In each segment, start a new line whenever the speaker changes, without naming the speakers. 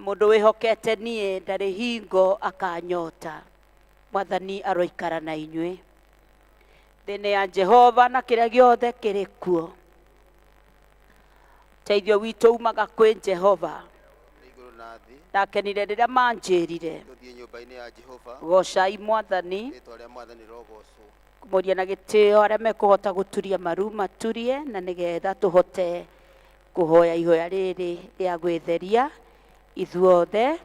Mũndũ wĩhokete niĩ ndarĩ hingo akanyota. Mwathani aroikara na inyuĩ. Thĩ nĩ ya Jehova na kĩrĩa gĩothe kĩrĩ kuo. Ũteithio witũ umaga kwĩ Jehova.
Nĩ igũrũ na thĩ.
Ndakenire rĩrĩa manjĩrire.
Tũthiĩ nyũmba-inĩ ya Jehova.
Gocai Mwathani.
Rĩĩtwa rĩa Mwathani rĩrogocwo.
Kũmũria na gĩtĩo arĩa mekũhota gũturia maru maturie, na nĩgetha tũhote kũhoya ihoya rĩrĩ rĩa gwĩtheria ithuothe.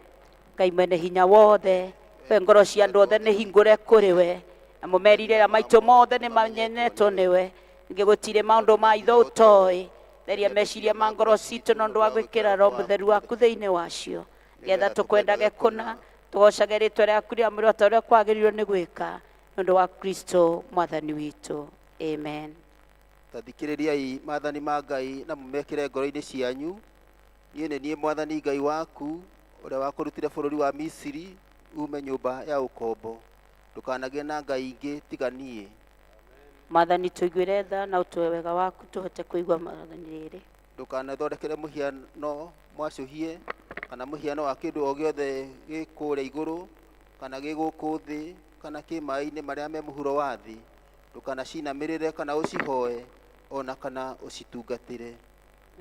Ngai mwene hinya wothe, we ngoro cia andũ othe nĩ hingũre kũrĩ we, namo merirĩria maitũ mothe nĩ mamenyetwo nĩwe. Ningĩ gũtirĩ maũndũ ma itho ũtoĩ. Theria meciria ma ngoro citũ na ũndũ wa gwĩkĩra Roho Mũtheru waku thĩinĩ wacio, nĩgetha tũkwendage kũna, tũgocage rĩtwa rĩaku rĩamũre o ta ũrĩa kwagĩrĩirwo nĩ gwĩka, nĩ ũndũ wa Kristo Mwathani witũ. Amen.
Ta thikĩrĩriai maathani ma Ngai na mũmekĩre ngoro-inĩ cianyu. Niĩ nĩ niĩ Mwathani Ngai waku, ũrĩa wakũrutire bũrũri wa Misiri uume nyũmba ya ũkombo. Ndũkanagĩe na ngai ingĩ tiga niĩ.
Mwathani tũiguĩre tha na ũtũhe wega waku tũhote kũigua maathani rĩrĩ.
Ndũkanethondekere mũhiano mwacũhie kana mũhiano wa kĩndũ o gĩothe gĩ kũrĩa igũrũ kana gĩ gũkũ thĩ kana kĩ maĩ-inĩ marĩa me mũhuro wa thĩ. Ndũkanacinamĩrĩre kana ũcihoe o na kana ũcitungatĩre.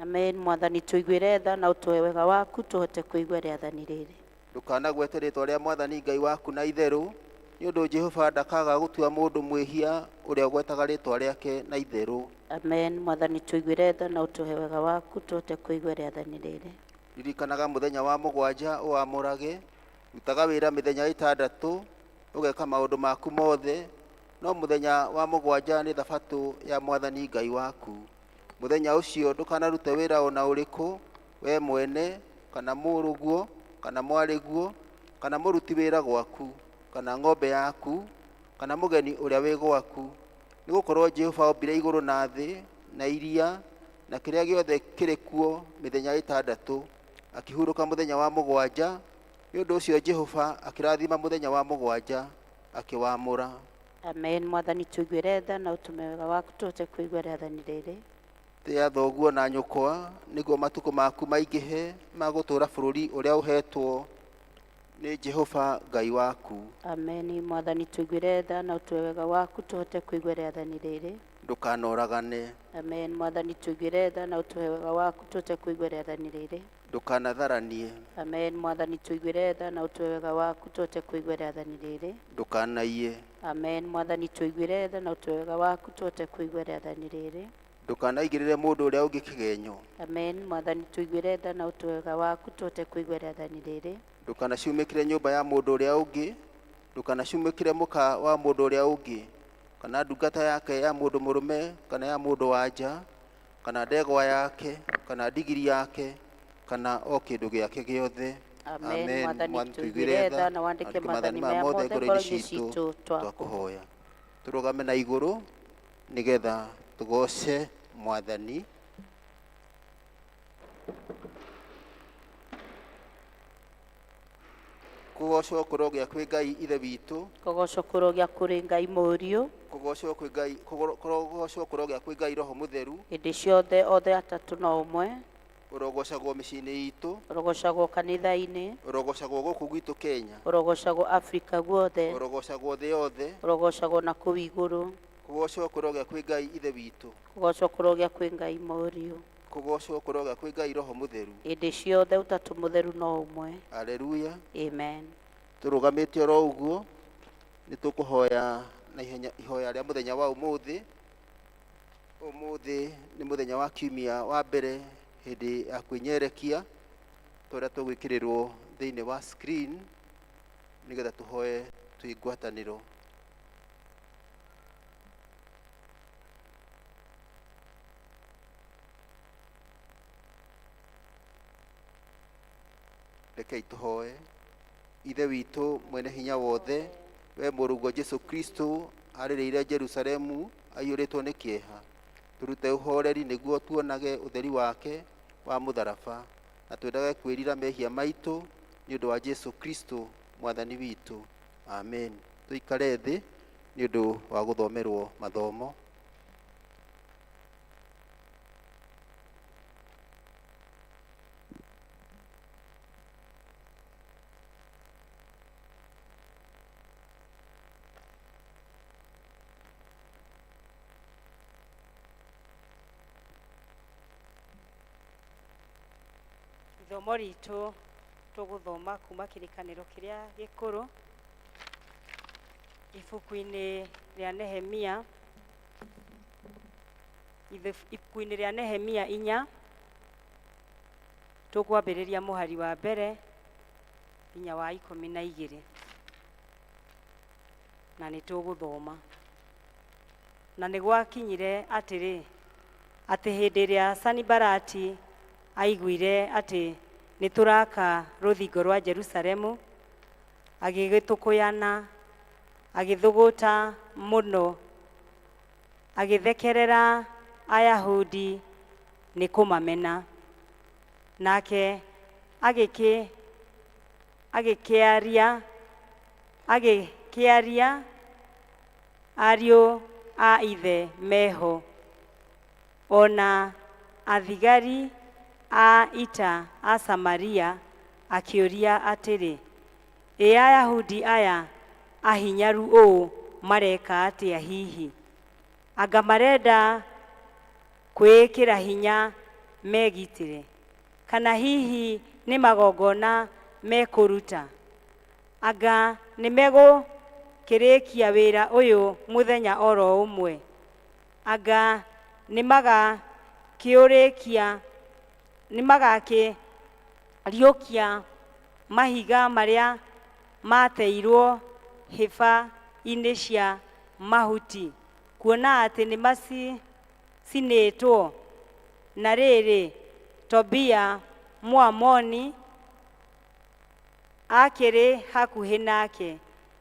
Amen. Mwathani tũiguĩre tha na ũtũhe wega waku tũhote kũigua rĩathani rĩrĩ.
Ndũkanagwete rĩĩtwa rĩa Mwathani Ngai waku na itherũ, nĩ ũndũ Jehova ndakaaga gũtua mũndũ mwĩhia ũrĩa ũgwetaga rĩĩtwa rĩake na itherũ.
Amen. Mwathani tũiguĩre tha na ũtũhe wega waku tũhote kũigua rĩathani rĩrĩ.
Ririkanaga mũthenya wa mũgwanja ũwamũrage, rutaga wĩra mĩthenya ĩtandatũ, ũgeka maũndũ maku mothe, no mũthenya wa mũgwanja nĩ thabatũ ya Mwathani Ngai waku. Mũthenya ũcio ndũkanarute wĩra o na ũrĩkũ, wee mwene, kana mũrũguo, kana mwarĩguo, kana mũruti wĩra gwaku, kana ng'ombe yaku, kana mũgeni ũrĩa wĩ gwaku. Nĩ gũkorũo Jehova ombire igũrũ na thĩ, na iria, na kĩrĩa gĩothe kĩrĩ kuo mĩthenya ĩtandatũ, akĩhurũka mũthenya wa mũgwanja. Nĩ ũndũ ũcio Jehova akĩrathima mũthenya wa mũgwanja, akĩwamũra.
Amen. Mwathani tũiguĩre tha na ũtũme wega waku tũhote kũigua rĩathani rĩrĩ.
Tĩa thoguo na nyũkwa, nĩguo matukũ maku maingĩhe ma gũtũũra bũrũri ũrĩa ũheetwo nĩ Jehova Ngai waku.
Amen. Mwathani tũiguĩre tha na ũtũhe wega waku tũhote kũigua rĩathani rĩrĩ.
Ndũkanoragane.
Amen. Mwathani tũiguĩre tha na ũtũhe wega waku tũhote kũigua rĩathani rĩrĩ.
Ndũkanatharanie.
Amen. Mwathani tũiguĩre tha na ũtũhe wega waku tũhote kũigua rĩathani rĩrĩ.
Ndũkanaiye.
Amen. Mwathani tũiguĩre tha na ũtũhe wega waku tũhote kũigua rĩathani rĩrĩ.
Ndũkanaigĩrĩre mũndũ ũrĩa ũngĩ kĩgenyo.
Amen. Mwathani tũiguĩre tha na ũtũhe wega waku tũhote kũigua rĩathani rĩrĩ.
Ndũkanacumĩkĩre nyũmba ya mũndũ ũrĩa ũngĩ. Ndũkanacumĩkĩre mũka wa mũndũ ũrĩa ũngĩ, kana ndungata yake ya mũndũ mũrũme kana ya mũndũ wa nja, kana ndegwa yake, kana ndigiri yake, kana o kĩndũ gĩake gĩothe.
Amen. Mwathani tũiguĩre tha na wandĩke maathani maya mothe ngoro-inĩ citũ
twakũhoya. Tũrũgame na igũrũ nĩgetha tũgoce Mwathani. Kũgocwo kũrogĩa kwĩ Ngai Ithe witũ.
Kũgocwo kũrogĩa kũrĩ Ngai Mũriũ.
Kũgocwo kwĩ Ngai, kũgocwo kũrogĩa kwĩ Ngai Roho Mũtheru.
Hĩndĩ ciothe othe atatũ no ũmwe.
Ũrogocagwo mĩciĩ-inĩ itũ.
Ũrogocagwo kanitha-inĩ.
Ũrogocagwo gũkũ gwitũ Kenya.
Ũrogocagwo Afrika guothe.
Ũrogocagwo thĩ yothe.
Ũrogocagwo na kũu igũrũ.
Kũgocwo kũrogĩa kwĩ Ngai Ithe witũ.
Kũgocwo kũrogĩa kwĩ Ngai Mũriũ.
Kũgocwo kũrogĩa kwĩ Ngai Roho Mũtheru.
Hĩndĩ ciothe ũtatũ mũtheru no ũmwe.
Aleluya.
Amen.
Tũrũgamĩte oro ũguo nĩ tũkũhoya na ihenya ihoya rĩa mũthenya wa ũmũthĩ. Ũmũthĩ nĩ mũthenya wa kiumia wa mbere hĩndĩ ya kwĩnyerekia tũrĩa tũgwĩkĩrĩrwo thĩinĩ wa screen nĩgetha tũhoe twĩ ngwatanĩro. Rekei tũhoe. Ithe witũ mwene hinya wothe, we mũrũguo Jesu Kristo arĩrĩire Jerusalemu aiyũrĩtwo nĩ kĩeha, tũrute ũhoreri nĩguo tuonage ũtheri wake wa mũtharaba na twendage kwĩrira mehia maitũ nĩ ũndũ wa Jesu Kristo mwathani witũ. Amen. Tũikare thĩ nĩ ũndũ wa gũthomerwo mathomo.
Ithomo ritũ tũgũthoma kuma kĩrĩkanĩro kĩrĩa gĩkũrũ, ibuku-inĩ rĩa Nehemia, ibuku-inĩ rĩa Nehemia 4, tũkwambĩrĩria mũhari wa mbere nginya wa 12, na nĩ tũgũthoma. Na nĩ gwakinyire atĩrĩ, atĩ hĩndĩ ĩrĩa Sanibalati aiguire atĩ nĩ tũraaka rũthingo rwa Jerusalemu, agĩgĩtũkũyana, agĩthũgũta mũno, agĩthekerera Ayahudi nĩ kũmamena. Nake agĩkĩaria ariũ a ithe meho, ona athigari a ita a Samaria, akĩũria atĩrĩ, ĩ Ayahudi aya ahinyaru ũũ mareka atĩa hihi? Anga marenda kwĩĩkĩra hinya megitĩre? Kana hihi nĩ magongona mekũruta? Anga nĩ megũkĩrĩkia wĩra ũyũ mũthenya oro ũmwe? Anga nĩ magakĩũrĩkia, nĩ magakĩriũkia mahiga marĩa mateirwo hĩba-inĩ cia mahuti, kuona atĩ nĩ macinĩtwo? Na rĩrĩ, Tobia Mũamoni akĩrĩ hakuhĩ nake,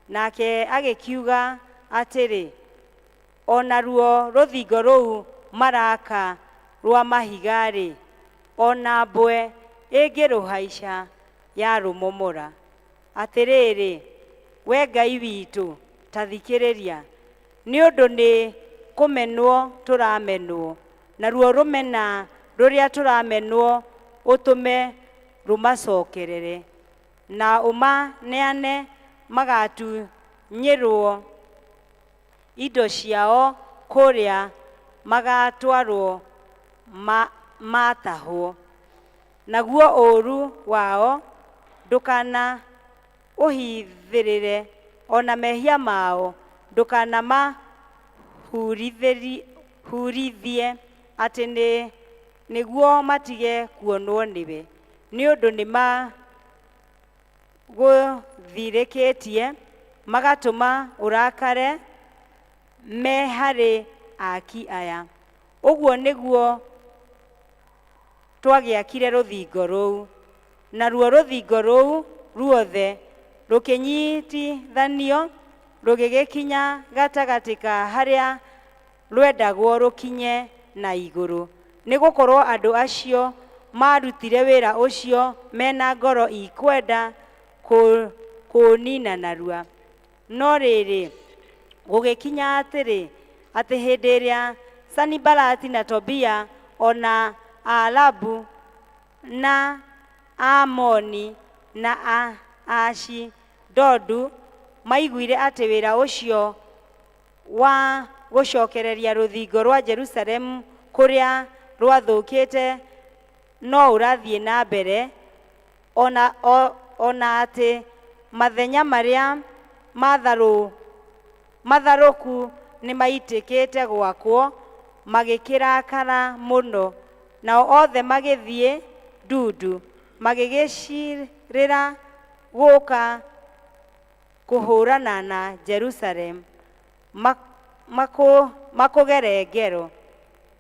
nake agĩkiuga atĩrĩ, o naruo rũthingo rũu maraka rwa mahiga-rĩ, o na mbwe ĩngĩrũhaica yarũmomora. Atĩrĩrĩ, we Ngai witũ, ta thikĩrĩria, nĩ ũndũ nĩ kũmenwo tũramenwo, naruo rũmena rũrĩa tũramenwo ũtũme rũmacokerere, na ũmaneane magatunyĩrwo indo ciao kũrĩa magatwarwo matahwo. Naguo ũũru wao ndũkana ũhithĩrĩre, ona mehia mao ndũkanamahurithie, atĩ nĩguo matige kuonwo nĩwe, nĩ ũndũ nĩmagũthirĩkĩtie magatũma ũrakare me harĩ aki aya. Ũguo nĩguo twagĩakire rũthingo rũu, naruo rũthingo rũu ruothe rũkĩnyitithanio rũgĩgĩkinya gatagatĩ ka harĩa rwendagwo rũkinye na igũrũ, nĩ gũkorwo andũ acio maarutire wĩra ũcio mena ngoro ikwenda kũũnina narua. No rĩrĩ, gũgĩkinya atĩrĩ, atĩ hĩndĩ ĩrĩa Sanibalati na Tobia ona Aarabu na Aamoni na Aashidodu maiguire atĩ wĩra ũcio wa gũcokereria rũthingo rwa Jerusalemu kũrĩa rwathũkĩte no ũrathiĩ na mbere, ona atĩ mathenya marĩa matharũku nĩmaitĩkĩte gwakwo, magĩkĩrakara mũno. Nao othe magĩthiĩ ndundu, magĩgĩcirĩra gũka kũhũrana na Jerusalemu makũgere ngero.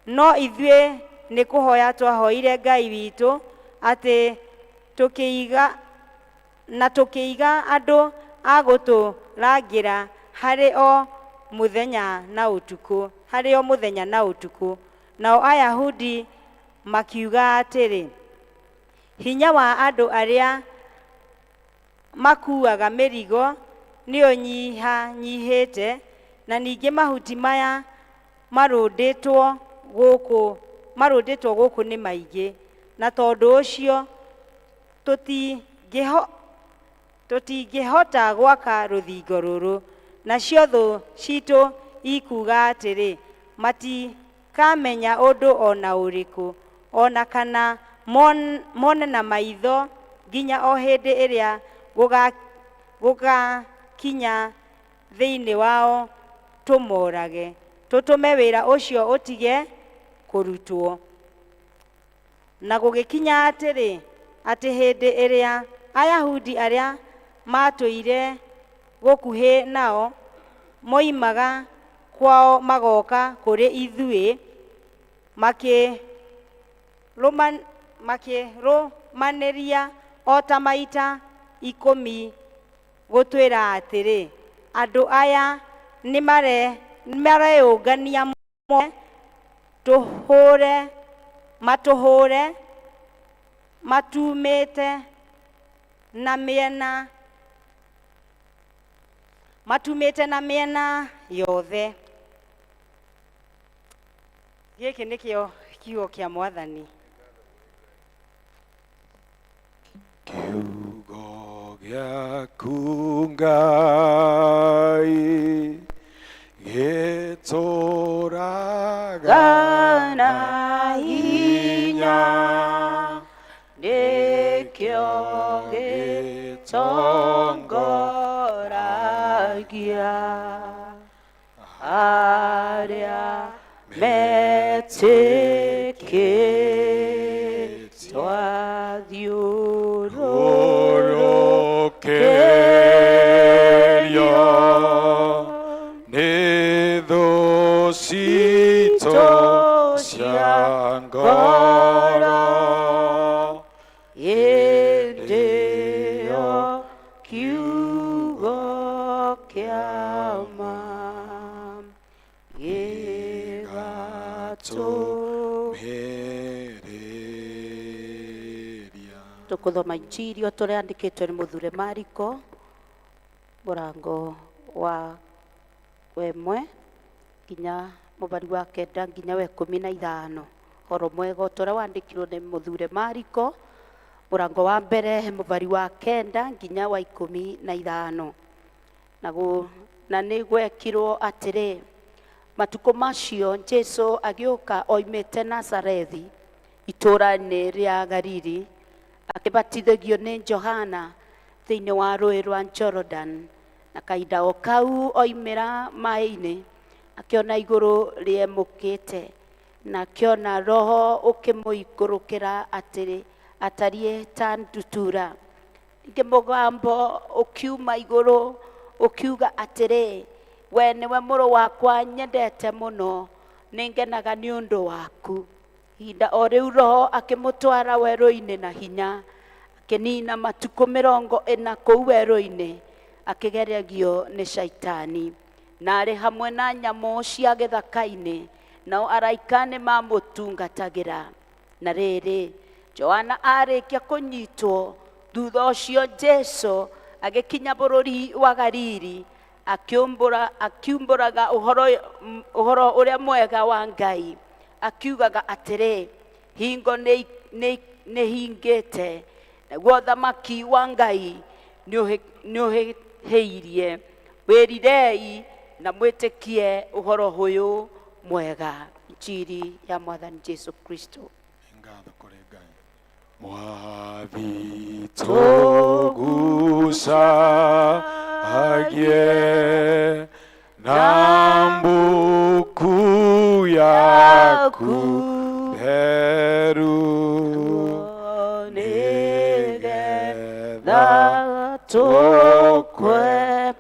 No ithuĩ nĩ kũhoya twahoire Ngai witũ atĩ tũkĩiga na tũkĩiga andũ a gũtũrangĩra harĩ o mũthenya na ũtukũ, harĩ o mũthenya na ũtukũ. Nao Ayahudi makiuga atĩrĩ, hinya wa andũ arĩa makuaga mĩrigo nĩũnyihanyihĩte, na ningĩ mahuti maya marũndĩtwo gũkũ nĩ maingĩ, na tondũ ũcio tũtingĩhota gwaka rũthingo rũrũ. Nacio thũ citũ ikuuga atĩrĩ, matikamenya ũndũ ona ũrĩkũ, ona kana mone na maitho nginya o hĩndĩ ĩrĩa gũgakinya thĩinĩ wao tũmorage, tũtũme wĩra ũcio ũtige kũrutwo. Na gũgĩkinya atĩrĩ, atĩ hĩndĩ ĩrĩa Ayahudi arĩa maatũire gũkuhĩ nao moimaga kwao magoka kũrĩ ithuĩ, makĩrũmanĩria o ta maita 10 gũtwĩra atĩrĩ, andũ aya nĩmareyũngania matũhũre matumĩte na mĩena matumĩte na mĩena yothe. Gĩkĩ nĩkĩo kiugo kĩa Mwathani.
Kiugo gĩaku Ngai gĩtũũraga
na
na
hinya, nĩkĩo gĩtongoragia arĩa metĩkĩtie
Rũrũkĩrio nĩ thũ citũ cia ngoro,
hĩndĩ ĩyo kiugo kĩa ma gĩgatũmĩrĩria. Tũkũthoma injiri o ta ũrĩa yandĩkĩtwo nĩ mũthure Mariko, mũrango wa 1 nginya mũbari wa 9 nginya wa 15. Ũhoro mwega o ta ũrĩa wandĩkirwo nĩ mũthure Mariko, mũrango wa 1 mũbari wa 9 nginya wa 15. Na nĩ gwekirwo atĩrĩ, matukũ macio Jesũ agĩũka oimĩte Nazarethi itũũra-inĩ rĩa Galili, akĩbatithagio nĩ Johana thĩinĩ wa rũĩ rwa Jordan. Na kahinda o kau oimĩra maĩ-inĩ, akĩona igũrũ rĩemũkĩte, na akĩona Roho ũkĩmũikũrũkĩra atĩrĩ atariĩ ta ndutura. Ningĩ mũgambo ũkiuma igũrũ ũkiuga atĩrĩ, we nĩwe mũrũ wakwa nyendete mũno, nĩngenaga nĩ ũndũ waku. Ihinda o rĩu Roho akĩmũtwara werũ-inĩ na hinya, akĩnina matukũ 40 kũu werũ-inĩ, akĩgeragio nĩ Shaitani. Na arĩ hamwe na nyamũ cia gĩthaka-inĩ, nao araika nĩmamũtungatagĩra. Na rĩrĩ, Johana arĩkia kũnyitwo, thutha ũcio Jesũ agĩkinya bũrũri wa Galili, akiumbũraga ũhoro ũrĩa mwega wa Ngai, akiugaga atĩrĩ, hingo nĩhingĩte, naguo ũthamaki wa Ngai nĩũhĩirie. Wĩrirei na mwĩtĩkie ũhoro ũyũ mwega. Injiri ya Mwathani Jesũ Kristo.
Ngatho kũrĩ Ngai. Mwathi tũgucagie na mbuku yaku theru,
nĩgetha tũkwendage.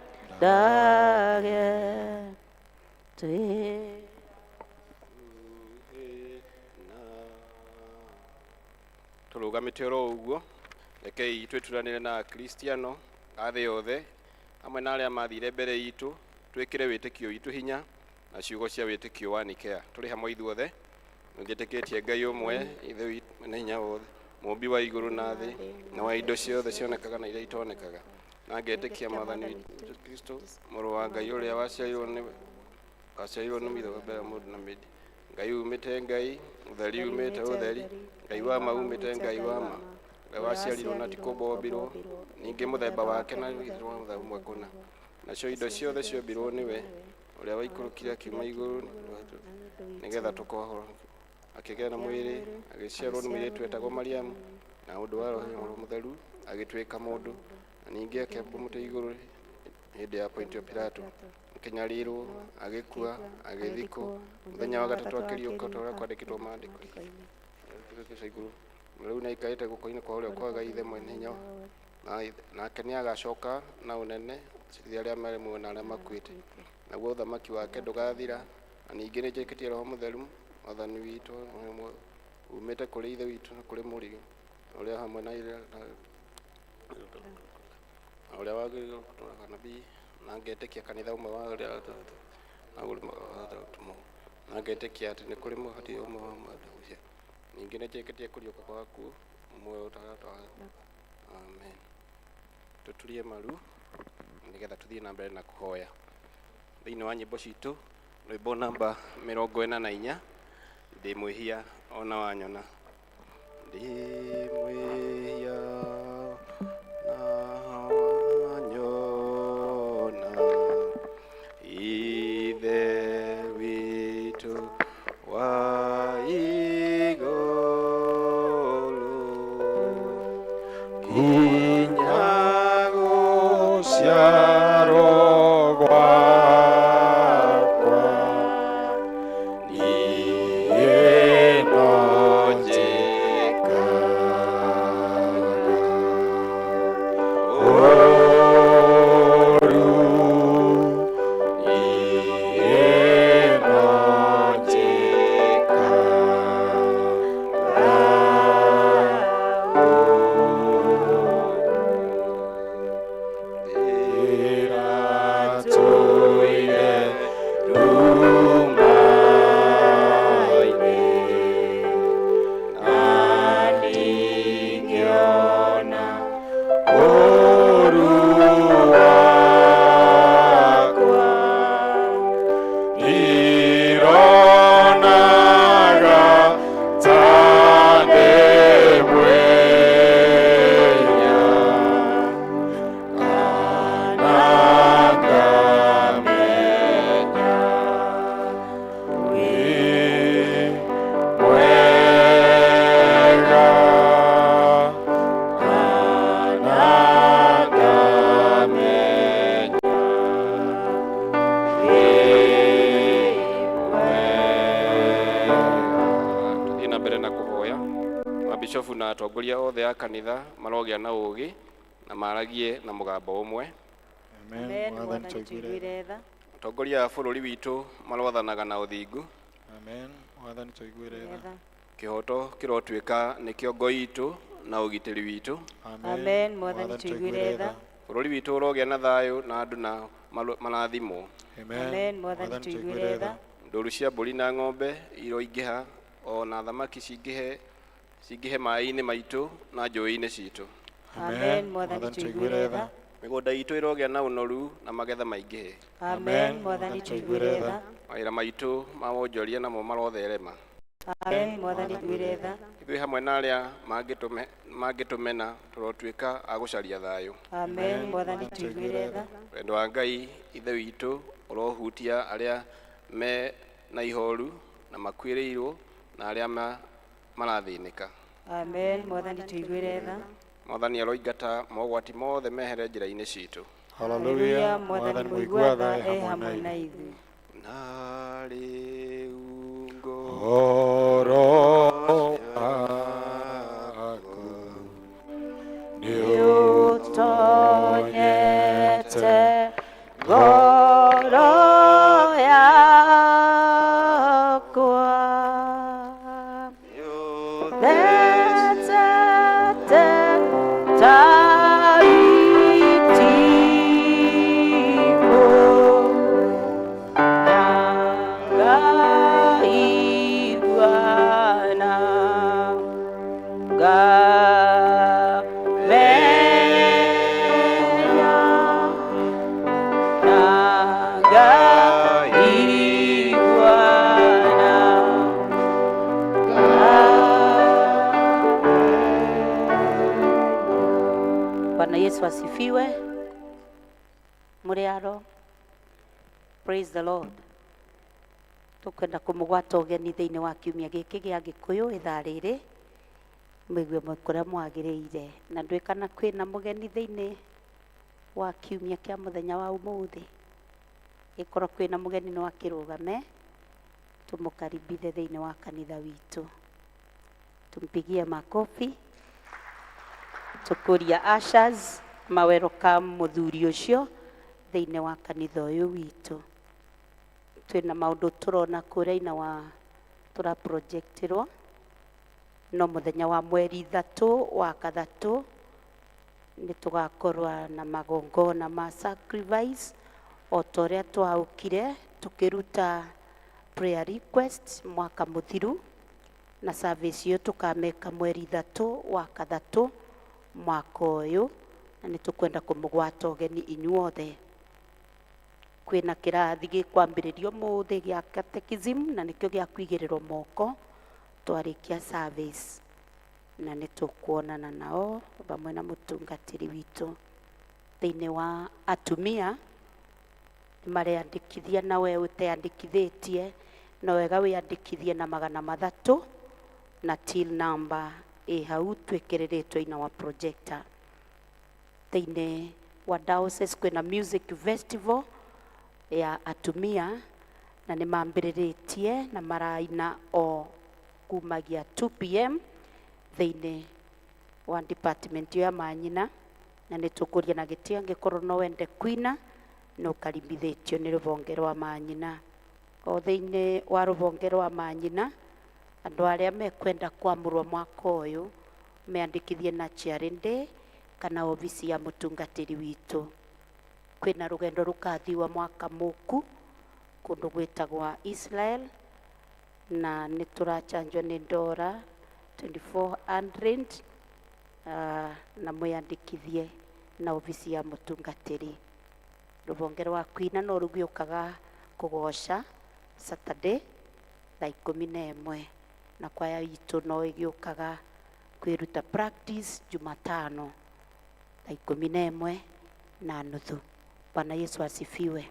Tũrũgamĩte oro ũguo, rekei twĩturanĩre na Akristiano a thĩ yothe hamwe na arĩa mathire mbere itũ, twĩkĩre wĩtĩkio witũ hinya na ciugo cia wĩtĩkio wa Nikea. Tũrĩ hamwe ithuothe, njĩtĩkĩtie Ngai ũmwe, Ithe witũ mwene hinya wothe, mũũmbi wa igũrũ na thĩ, na wa indo ciothe cionekaga na iria itonekaga, na ngetĩkia Mwathani witũ Kristo, mũrũ wa Ngai ũrĩa waciarirwo nĩ mitho mbere ya mũndũ na mĩndĩ, Ngai umĩte Ngai, ũtheri umĩte ũtheri, Ngai wa ma umĩte Ngai wa ma, ũrĩa waciarirwo na ti kũũmbwo, ningĩ mũthemba wake na Ithe wa mũthemba ũmwe kũna. Nacio indo ciothe ciombirwo nĩwe, ũrĩa waikũrũkire akiuma igũrũ nĩgetha tũkohoro. Akĩgĩa na mwĩrĩ, agĩciarwo nĩ mũirĩtu wetagwo Mariamu, na ũndũ wa Roho Mũtheru agĩtuĩka mũndũ, na ningĩ akĩambwo mũtĩ igũrũ hĩndĩ ya Pontio Pilato, akĩnyarirwo, agĩkua, agĩthikwo, mũthenya wa gatatũ akĩriũka ta ũrĩa kwandĩkĩtwo maandĩko-inĩ. Igũrũ na rĩu nĩaikarĩte guoko-inĩ kwa ũrĩo kwa Ngai Ithe Mwene-Hinya, nake nĩagacoka na ũnene acirithie arĩa marĩ muoyo na arĩa makuĩte, naguo ũthamaki wake ndũgathira. Na ningĩ nĩnjĩtĩkĩtie Roho Mũtheru, Mwathani witũ, umĩte kũrĩ Ithe witũ na kũrĩ Mũriũ, ũrĩa hamwe na Ithe na ũrĩa wagĩrĩirwo gũtũũra anabii, na ngetĩkia kanitha ũmwe wa arĩa na ngetĩkia atĩ nĩ kũrĩ mũhati ũmwe wa Mwathani. Ningĩ nĩnjĩtĩkĩtie kũriũka kwa akuũ, muoyo ũtagatũũra. Amen. Tũturie maru nĩgetha tũthiĩ na mbere na kũhoya. Thĩinĩ wa nyĩmbo citũ, rwĩmbo namba 44, ndĩ mwĩhia ona wanyona. Ndĩ mwĩhia na wanyona, Ithe witũ wa igũrũ,
nginya gũciarwo gwakwa niĩ no njĩkaga ũũru, niĩ no njĩkaga Ndĩratũire nduma-inĩ, na ndingĩona ũũru wakwa. Ndironaga ta ndĩ mwĩhia, kana ngamenya wĩ mwega, kana ngamenya wĩ mwega.
Tũthiĩ na mbere na kũhoya. Mabishofu na atongoria othe a kanitha marogĩa na ũũgĩ na maragie na mũgambo ũmwe.
Amen. Mwathani tũiguĩre tha.
Atongoria a bũrũri witũ maroathanaga na ũthingu.
Amen. Mwathani tũiguĩre tha.
Kĩhoto kĩrotuĩka nĩkĩo ngo itũ na ũgitĩri witũ.
Amen. Mwathani tũiguĩre tha.
Bũrũri witũ ũrogĩa na thayũ na andũ na marathimwo.
Amen. Mwathani tũiguĩre tha.
Ndũru cia mbũri na ng'ombe iroingĩha, o na thamaki cingĩhe cingĩhe maĩ-inĩ maitũ na njũĩ-inĩ citũ.
Amen. Mwathani tũiguĩre tha.
Mĩgũnda itũ ĩrogĩa na ũnoru na magetha maingĩhe.
Amen. Mwathani tũiguĩre tha.
Mawĩra maitũ ma wonjoria namo marotherema.
Amen. Mwathani tũiguĩre tha.
Ithuĩ hamwe na arĩa mangĩtũmena tũrotuĩka a gũcaria thayũ.
Amen. Mwathani tũiguĩre tha.
Wendo wa Ngai Ithe witũ ũrohutia arĩa me na ihoru na makuĩrĩirwo na arĩa marathĩnĩka.
Amen. Mwathani tũiguĩre tha.
Mwathani aroingata mogwati mothe mehere njĩra-inĩ citũ.
Haleluya. Mwathani mũigua tha e
e
hamwe na
na
ithuĩ.
ithuĩ.
Na rĩu
Ũhoro waku
Nĩũtonyete ngoro yakwa, thecete ta itimũ, na ngaiguana, ngamenya, na ngaiguana. Bwana Yesu asifiwe. Muriaro. Praise the Lord. Tũkwenda kũmũgwata ũgeni thĩinĩ wa kiumia gĩkĩ gĩa Gĩkũyũ ithaa rĩrĩ, mũigue kũrĩa mwagĩrĩire. Na ndũĩ kana kwĩna mũgeni thĩinĩ wa kiumia kĩa mũthenya wa ũmũthĩ. Ĩkorwo kwĩna mũgeni no akĩrũgame, tũmũkaribithe thĩinĩ wa kanitha witũ. Tumpigie makofi. Tũkũria ushers mawelcome mũthuri ũcio thĩinĩ wa kanitha ũyũ witũ. Twĩna maũndũ tũrona kũrĩa ina wa tũra projectirwo no mũthenya wa mweri 3 wa 6 nĩ tũgakorwo na magongona ma sacrifice o ta ũrĩa twaũkire tũkĩruta prayer request mwaka mũthiru, na service ĩyo tũkamĩka mweri 3 wa 6 mwaka ũyũ, na nĩ tũkwenda kũmũgwata ũgeni inyuothe. Kwĩna kĩrathi gĩkwambĩrĩrio ũmũthĩ gĩa catechism, na nĩkĩo gĩa kũigĩrĩrwo moko twarĩkia service, na nĩ tũkuonana nao vamwe na mũtungatĩri witũ. Thĩinĩ wa atumia nĩ mareandĩkithia, na we ũteandĩkithĩtie no wega wĩandĩkithie na 300 na till number ĩ hau twĩkĩrĩrĩtwo ina wa projector. Thĩinĩ wa diocese kwĩna music festival ya atumia, na nĩ mambĩrĩrĩtie na maraina o kumagia 2 p.m. thĩinĩ wa department ya manyina, na nĩ tũkũria na gĩtĩo angĩkorwo no wende kwina nĩ ũkaribithĩtio nĩ rũhonge rwa manyina. O thĩinĩ wa rũhonge rwa manyina, andũ arĩa mekwenda kwamũrwo mwaka ũyũ meandĩkithie na Charity kana obici ya mũtungatĩri witũ. Kwĩna rũgendo rũkathiwa mwaka mũku kũndũ gwĩtagwa Israel, na nĩ tũrachanjwo nĩ ndora 2400, na mwĩandĩkithie na obici ya mũtungatĩri. Rũhonge rwa kwina no rũgĩũkaga kũgoca Saturday thaa 11, na kwaya itũ no ĩgĩũkaga kwĩruta practice Jumatano thaa 11:30. Bwana Yesu asifiwe.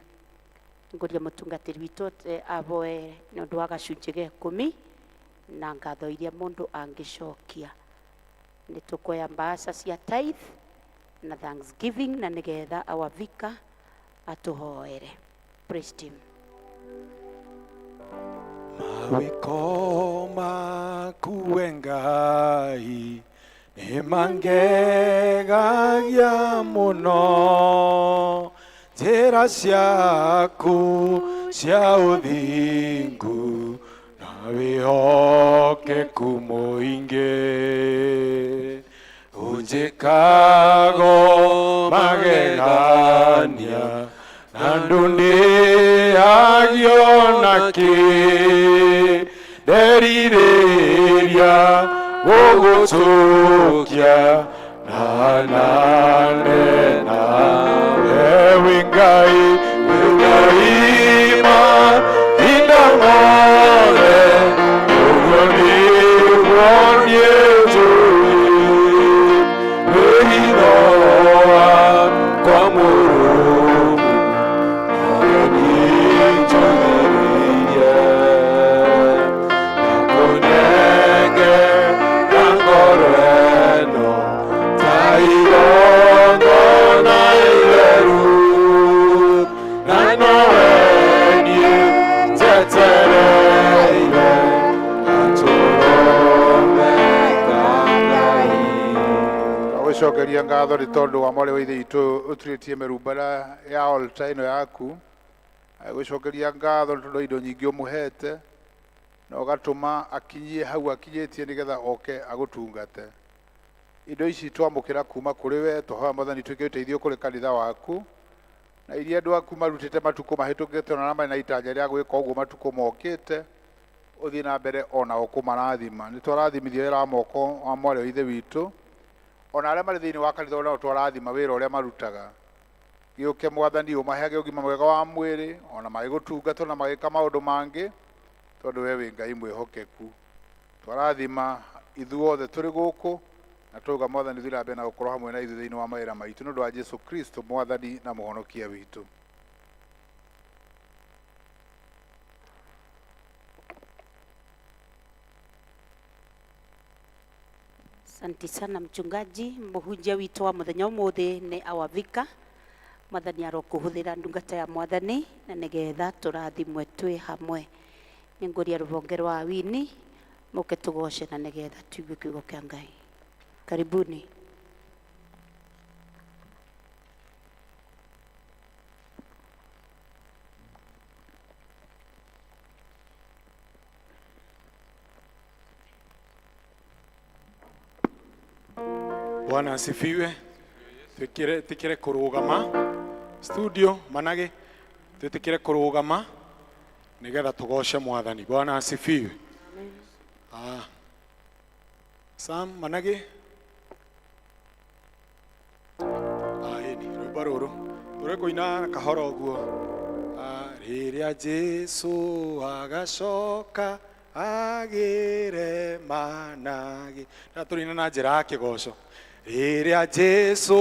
Ngũria mũtungatĩri witũ aboe nĩ ũndũ wa gacunjĩ ga ikũmi na ngatho iria mũndũ angĩcokia. Nĩ tũkuoya mbaca cia tithe na thanksgiving, na nĩgetha our vicar atũhoere. Praise team.
Mawĩko maku we Ngai nĩ mangegagia mũno, njĩra ciaku cia ũthingu na wĩhokeku mũingĩ ũnjĩkago magegania na ndũndĩagio nakĩ, nderirĩria gũgũtũkia na nanena. Ewe Ngai, wĩ Ngai mahinda mothe, ũguo nĩguo niĩ njũĩ, wĩhitho wakwa mũrũmu nowe niĩ njũthĩrĩirie, nakũnengera ngoro ĩno ta igongona itheru, na nowe niĩ njetereire gatũrũme ka Ngai.
Twagũcokeria ngatho nĩ tondũ wa mwarĩ wa ithe witũ ũturĩtie mĩrumbara ya altar ĩno yaku. Gũcokeria ngatho nĩ tondũ wa indo nyingĩ ũmũhete na ũgatũma akinyie hau akinyĩtie nĩgetha oke agũtungate. Indo ici twamũkĩra kuma kũrĩ we, twahoya Mwathani tuĩke ũteithio kũrĩ kanitha waku, na iria andũ aku marutĩte matukũ mahĩtũkĩte ona marĩ na itanya rĩa gwĩka ũguo matukũ mokĩte, ũthiĩ na mbere onao kũmarathima. Nĩ twarathimithia wĩra wa moko wa mwarĩ wa ithe witũ, ona arĩa marĩ thĩinĩ wa kanitha onao twarathima wĩra ũrĩa marutaga. Gĩũke Mwathani ũmaheage ũgima mwega wa mwĩrĩ ona magĩgũtungata na magĩka maũndũ mangĩ, tondũ we wĩ Ngai mwĩhokeku. Twarathima ithuothe tũrĩ gũkũ, na twauga Mwathani thiĩ na mbere na gũkorwo hamwe na ithuĩ thĩinĩ wa mawĩra maitũ, nĩ ũndũ wa Jesu Kristo Mwathani na Mũhonokia witũ.
Asante sana mchungaji. Mũhunjia witũ wa mũthenya ũmũthĩ nĩ awavika. Mwathani arokũhũthĩra ndungata ya mwathani na nĩgetha tũrathimwe twĩ hamwe. Nĩngũria rũhonge rwa wini mũke tũgoce na nĩgetha tuigue kiugo kĩa Ngai. Karibuni.
Bwana asifiwe. Twikire tikire kurugama studio manage twitikire kurugama nigetha tugoce mwathani. Bwana asifiwe. Ah. Sam manage ah ini rwimbo ruru turi kuina kahora uguo. Ah, riria Jesu agacoka agire manage na turina na njira ya kigoco. Riria Jesu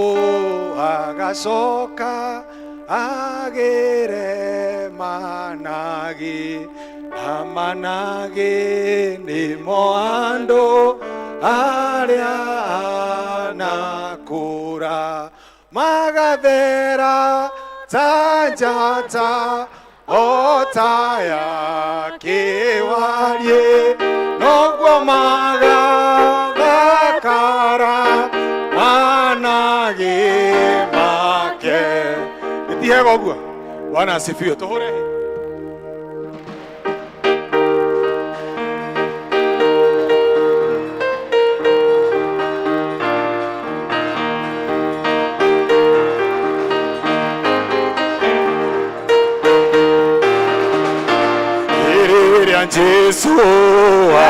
agacoka agire manage na manage nimo andu aria anakura magathera ta njata o ta ya kiwarie noguo magathakara manage make. Itihega ũguo. Bwana asifiwe. Tuhure. Rĩrĩa Jesu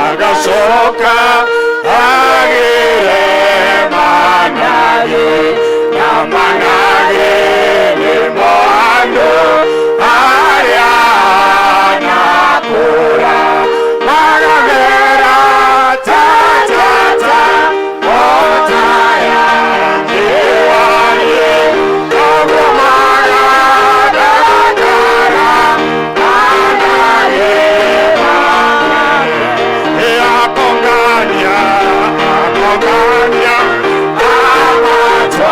agacoka agĩre manage na manage nĩmo andũ arĩa anakũra magathera ta njata o ta ya kĩwarie noguo magathakara manage akongania akongania amatware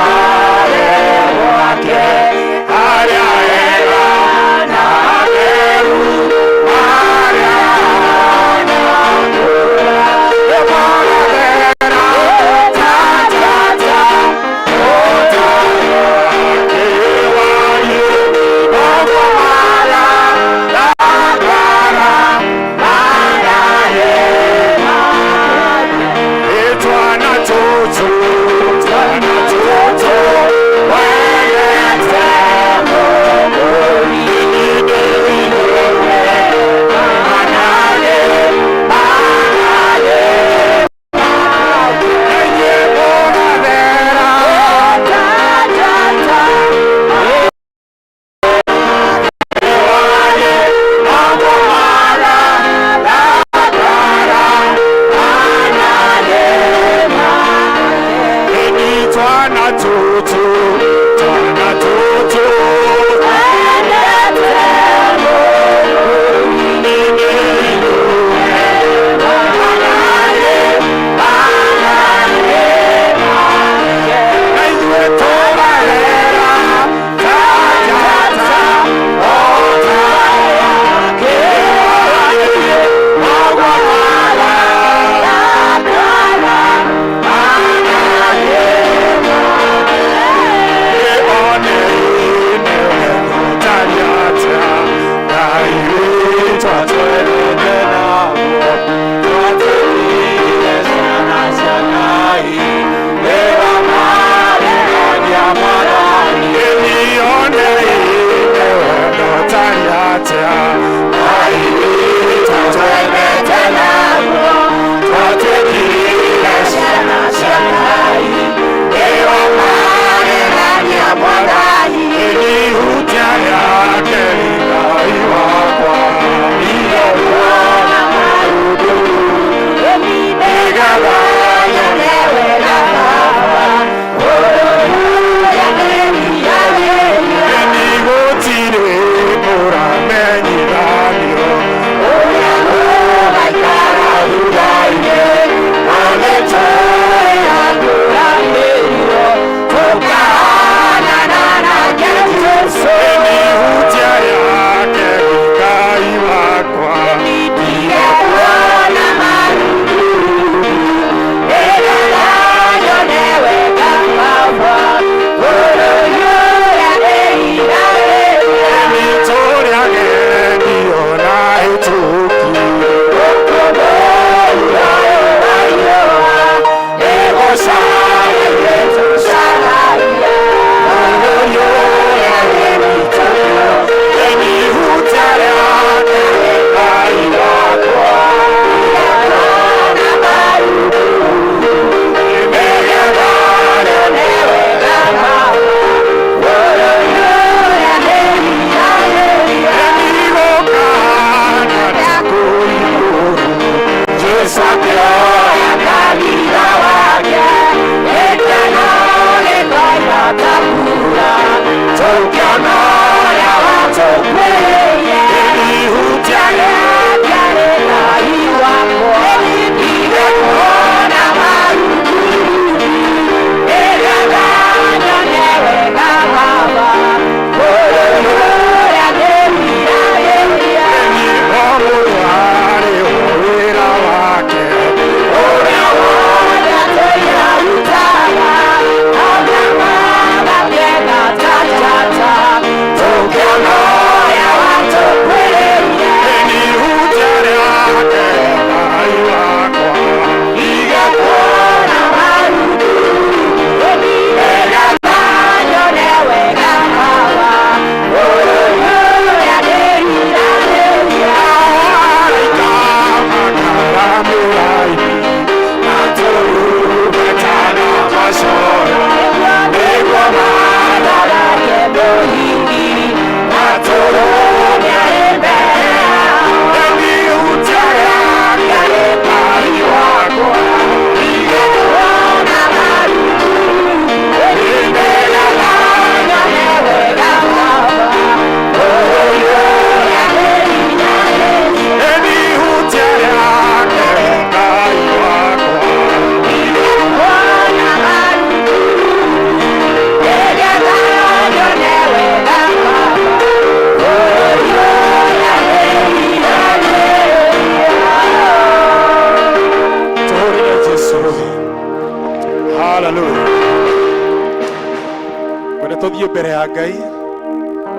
Ngwenda tũthiĩ mbere ya Ngai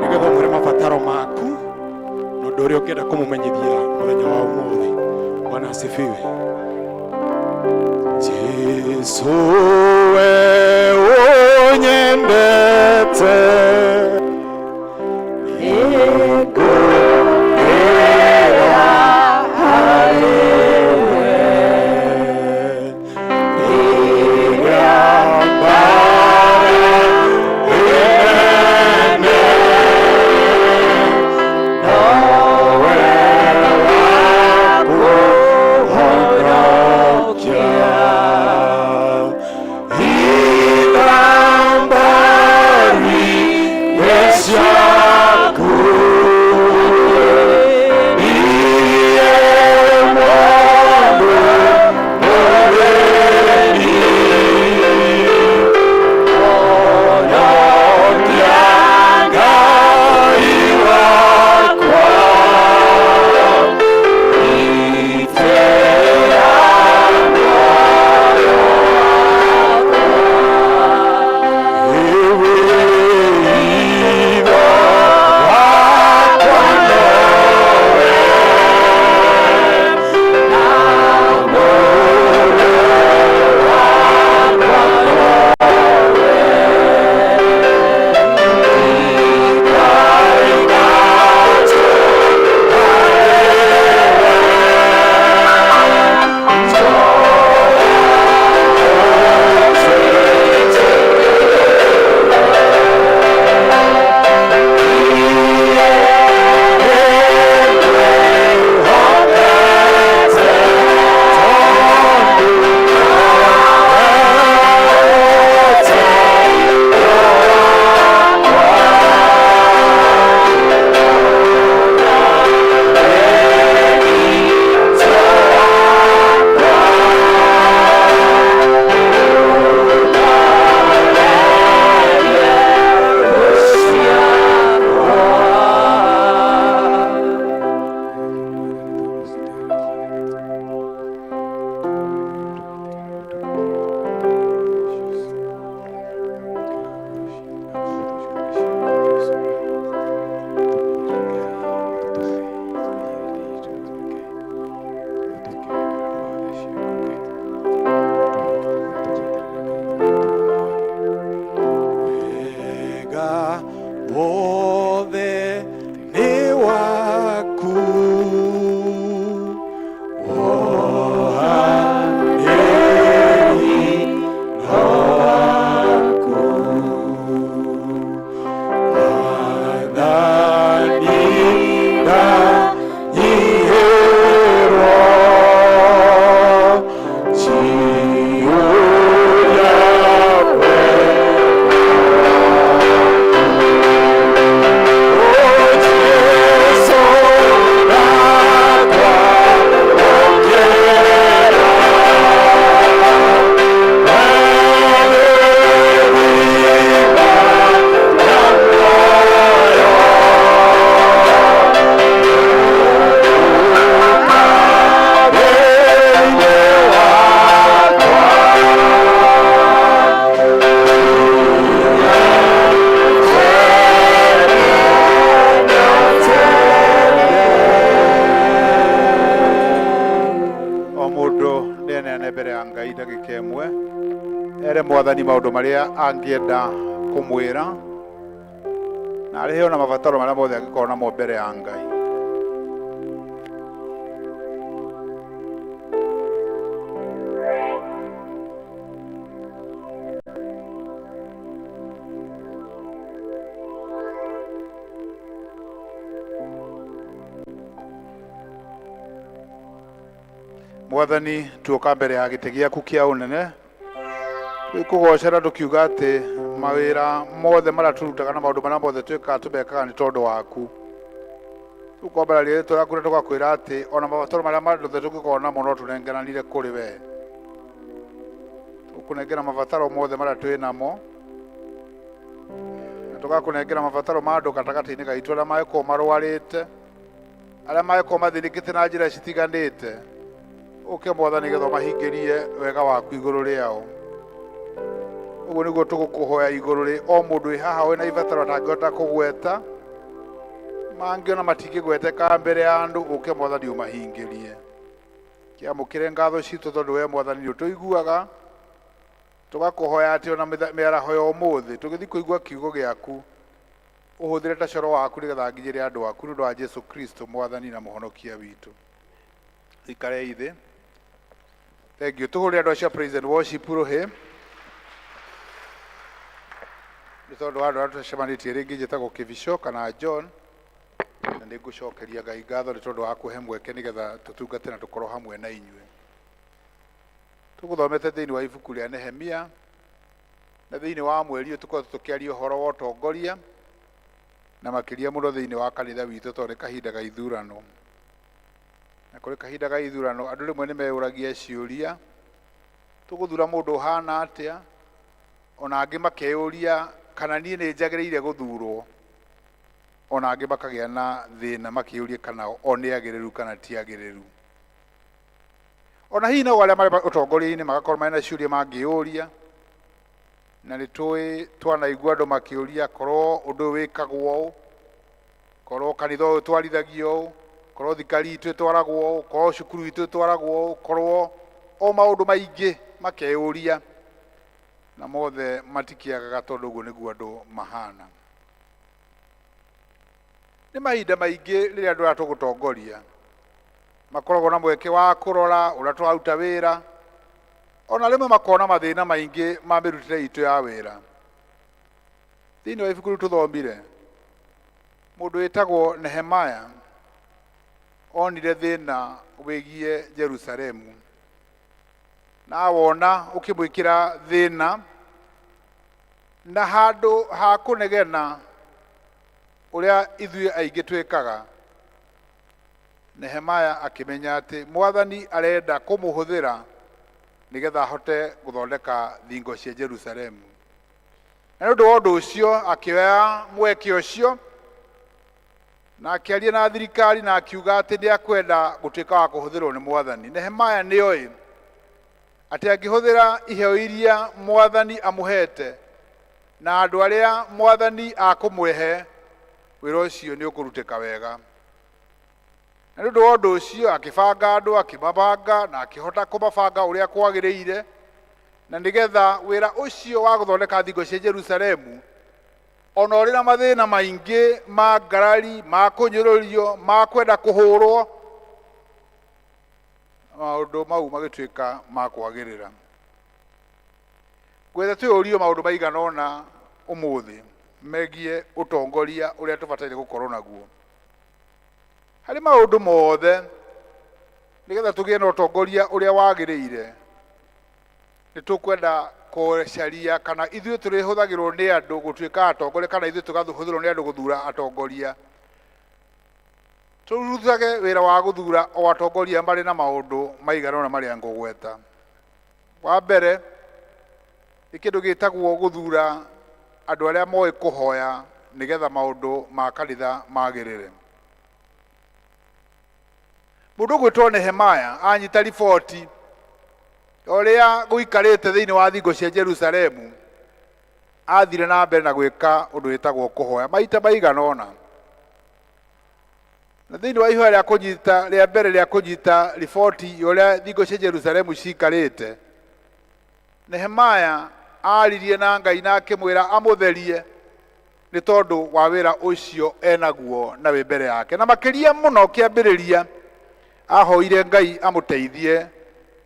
nĩgetha ũmwĩre mabataro maku na ũndũ ũrĩa ũngĩenda kũmũmenyithia mũthenya wa ũmũthĩ. Bwana asifiwe. Jesu we ũnyendete Wega wothe nĩ waku wohanĩri no waku Mwathani ndanyihĩrwo njiyũria
O mũndũ nĩeneane mbere ya Ngai ndagĩka ĩmwe ere mwathani maũndũ marĩa angĩenda kũmwĩra na arĩhe ona mabataro marĩa mothe angĩkorwo namo mbere ya Ngai. Mwathani tuoka mbere ya gĩtĩ gĩaku kĩa ũnene twĩkũgocera tũkiuga atĩ mawĩra mothe marĩa tũrutaga na maũndũ marĩa mothe twĩkaga tũmekaga nĩ tondũ waku. Tũkwambara rĩĩtwa rĩaku na tũgakwĩra atĩ ona mabataro marĩa mothe tũngĩkorwo namo no tũnengeranire kũrĩ we. Tũkũnengera mabataro mothe marĩa twĩ namo na tũgakũnengera mabataro ma andũ gatagatĩ-inĩ gaitũ arĩa mangĩkorwo marwarĩte, arĩa mangĩkorwo mathĩnĩkĩte na njĩra citiganĩte. Ũke mwathani nĩgetha ũmahingĩrie wega waku igũrũ rĩao. Ũguo nĩguo tũgũkũhoya igũrũ rĩ o mũndũ wĩ haha wĩna ibataro atangĩhota kũgweta, mangĩ ona matingĩgweteka mbere ya andũ, ũke Mwathani ũmahingĩrie. Kĩamũkĩre ngatho citũ tondũ we Mwathani nĩ ũtũiguaga. Tũgakũhoya atĩ ona mĩaraho ya ũmũthĩ tũgĩthiĩ kũigua kiugo gĩaku, ũhũthĩre ta coro waku nĩgetha nginyĩre andũ aku nĩ ũndũ wa Jesu Kristo Mwathani na Mũhonokia witũ. Ikarei thĩ. Thank you. Tũhũrĩre andũ acio a praise and worship rũhĩ nĩ tondũ wa andũ arĩa tũcemanĩtie rĩngĩ. Njĩtagwo Kĩbico kana John, na nĩ ngũcokeria Ngai ngatho nĩ tondũ wa kũhe mweke nĩgetha tũtungate na tũkorwo hamwe na inyuĩ. Tũgũthomete thĩinĩ wa ibuku rĩa Nehemia, na thĩinĩ wa mweri ũyũ tũkoretwo tũkĩaria ũhoro wa ũtongoria, na makĩria mũno thĩinĩ wa kanitha witũ tondũ nĩ kahinda ga ithurano. Na kũrĩ kahinda ga ithurano andũ rĩmwe nĩ meyũragia ciũria, tũgũthura mũndũ ũhana atĩa? Ona angĩ makeyũria kana niĩ nĩ njagĩrĩire gũthurwo. Ona angĩ makagĩa na thĩna makĩyũria kana o nĩ agĩrĩru kana ti agĩrĩru. Ona hihi nao arĩa marĩ ũtongoria-inĩ magakorwo marĩ na ciũria mangĩyũria, na nĩ tũĩ twanaigua andũ makĩũria korwo ũndũ ũyũ wĩkagwo ũũ, korwo kanitha ũyũ ũtwarithagio ũũ, korwo thirikari itũ ĩtwaragwo ũũ, korwo cukuru itũ ĩtwaragwo ũũ, korwo o maũndũ maingĩ makeyũria, na mothe matikĩagaga tondũ ũguo nĩguo andũ mahana. Nĩ mahinda maingĩ rĩrĩa andũ aya tũgũtongoria makoragwo na mweke wa kũrora ũrĩa tũraruta wĩra, ona rĩmwe makona mathĩna maingĩ ma mĩrutĩre itũ ya wĩra. Thĩinĩ wa ibuku rĩu tũthomire, mũndũ wĩtagwo Nehemaya onire thĩna wĩgiĩ Jerusalemu, na awona ũkĩmwĩkĩra thĩna, na handũ ha kũnegena ũrĩa ithuĩ aingĩ twĩkaga, Nehemaya akĩmenya atĩ Mwathani arenda kũmũhũthĩra nĩgetha ahote gũthondeka thingo cia Jerusalemu. Na nĩ ũndũ wa ũndũ ũcio akĩoya mweke ũcio na akĩaria na thirikari na akiuga atĩ nĩ akwenda gũtuĩka wa kũhũthĩrwo nĩ Mwathani. Nehemaya nĩ oĩ atĩ angĩhũthĩra iheo iria Mwathani amũhete na andũ arĩa Mwathani akũmũhe, wĩra ũcio nĩ ũkũrutĩka wega. Na nĩ ũndũ wa ũndũ ũcio akĩbanga andũ, akĩmabanga na akĩhota kũmabanga ũrĩa kwagĩrĩire, na nĩgetha wĩra ũcio wa gũthondeka thingo cia Jerusalemu, ona ũrĩ na mathĩna maingĩ ma ngarari, ma kũnyũrũrio, ma kwenda kũhũrwo, maũndũ mau magĩtuĩka ma kwagĩrĩra. Ngwetha twĩyũrie maũndũ maigana ũna ũmũthĩ megiĩ ũtongoria ũrĩa tũbataire gũkorwo naguo. Harĩ maũndũ mothe, nĩgetha tũgĩe na ũtongoria ũrĩa wagĩrĩire, nĩ tũkwenda kũcaria kana ithuĩ tũrĩhũthagĩrwo nĩ andũ gũtuĩka atongoria kana ithuĩ tũkahũthĩrwo nĩ andũ gũthura atongoria. Tũrutage wĩra wa gũthura o atongoria marĩ na maũndũ maigana ũna marĩa ngũgweta. Wa mbere, nĩ kĩndũ gĩtagwo gũthura andũ arĩa moĩ kũhoya nĩgetha maũndũ ma kanitha magĩrĩre. Mũndũ ũgwĩtwo Nehemaya anyita riboti ũrĩa gũikarĩte thĩinĩ wa thingo cia Jerusalemu, athire na mbere na gwĩka ũndũ wĩtagwo kũhoya maita maigana ũna. Na thĩinĩ wa ihoya rĩa kũnyita rĩa mbere rĩa kũnyita riboti ya ũrĩa thingo cia Jerusalemu ciikarĩte, Nehemaya aaririe na Ngai na akĩmwĩra amũtherie nĩ tondũ wa wĩra ũcio enaguo na wĩ mbere yake. Na makĩria mũno kĩambĩrĩria ahoire Ngai amũteithie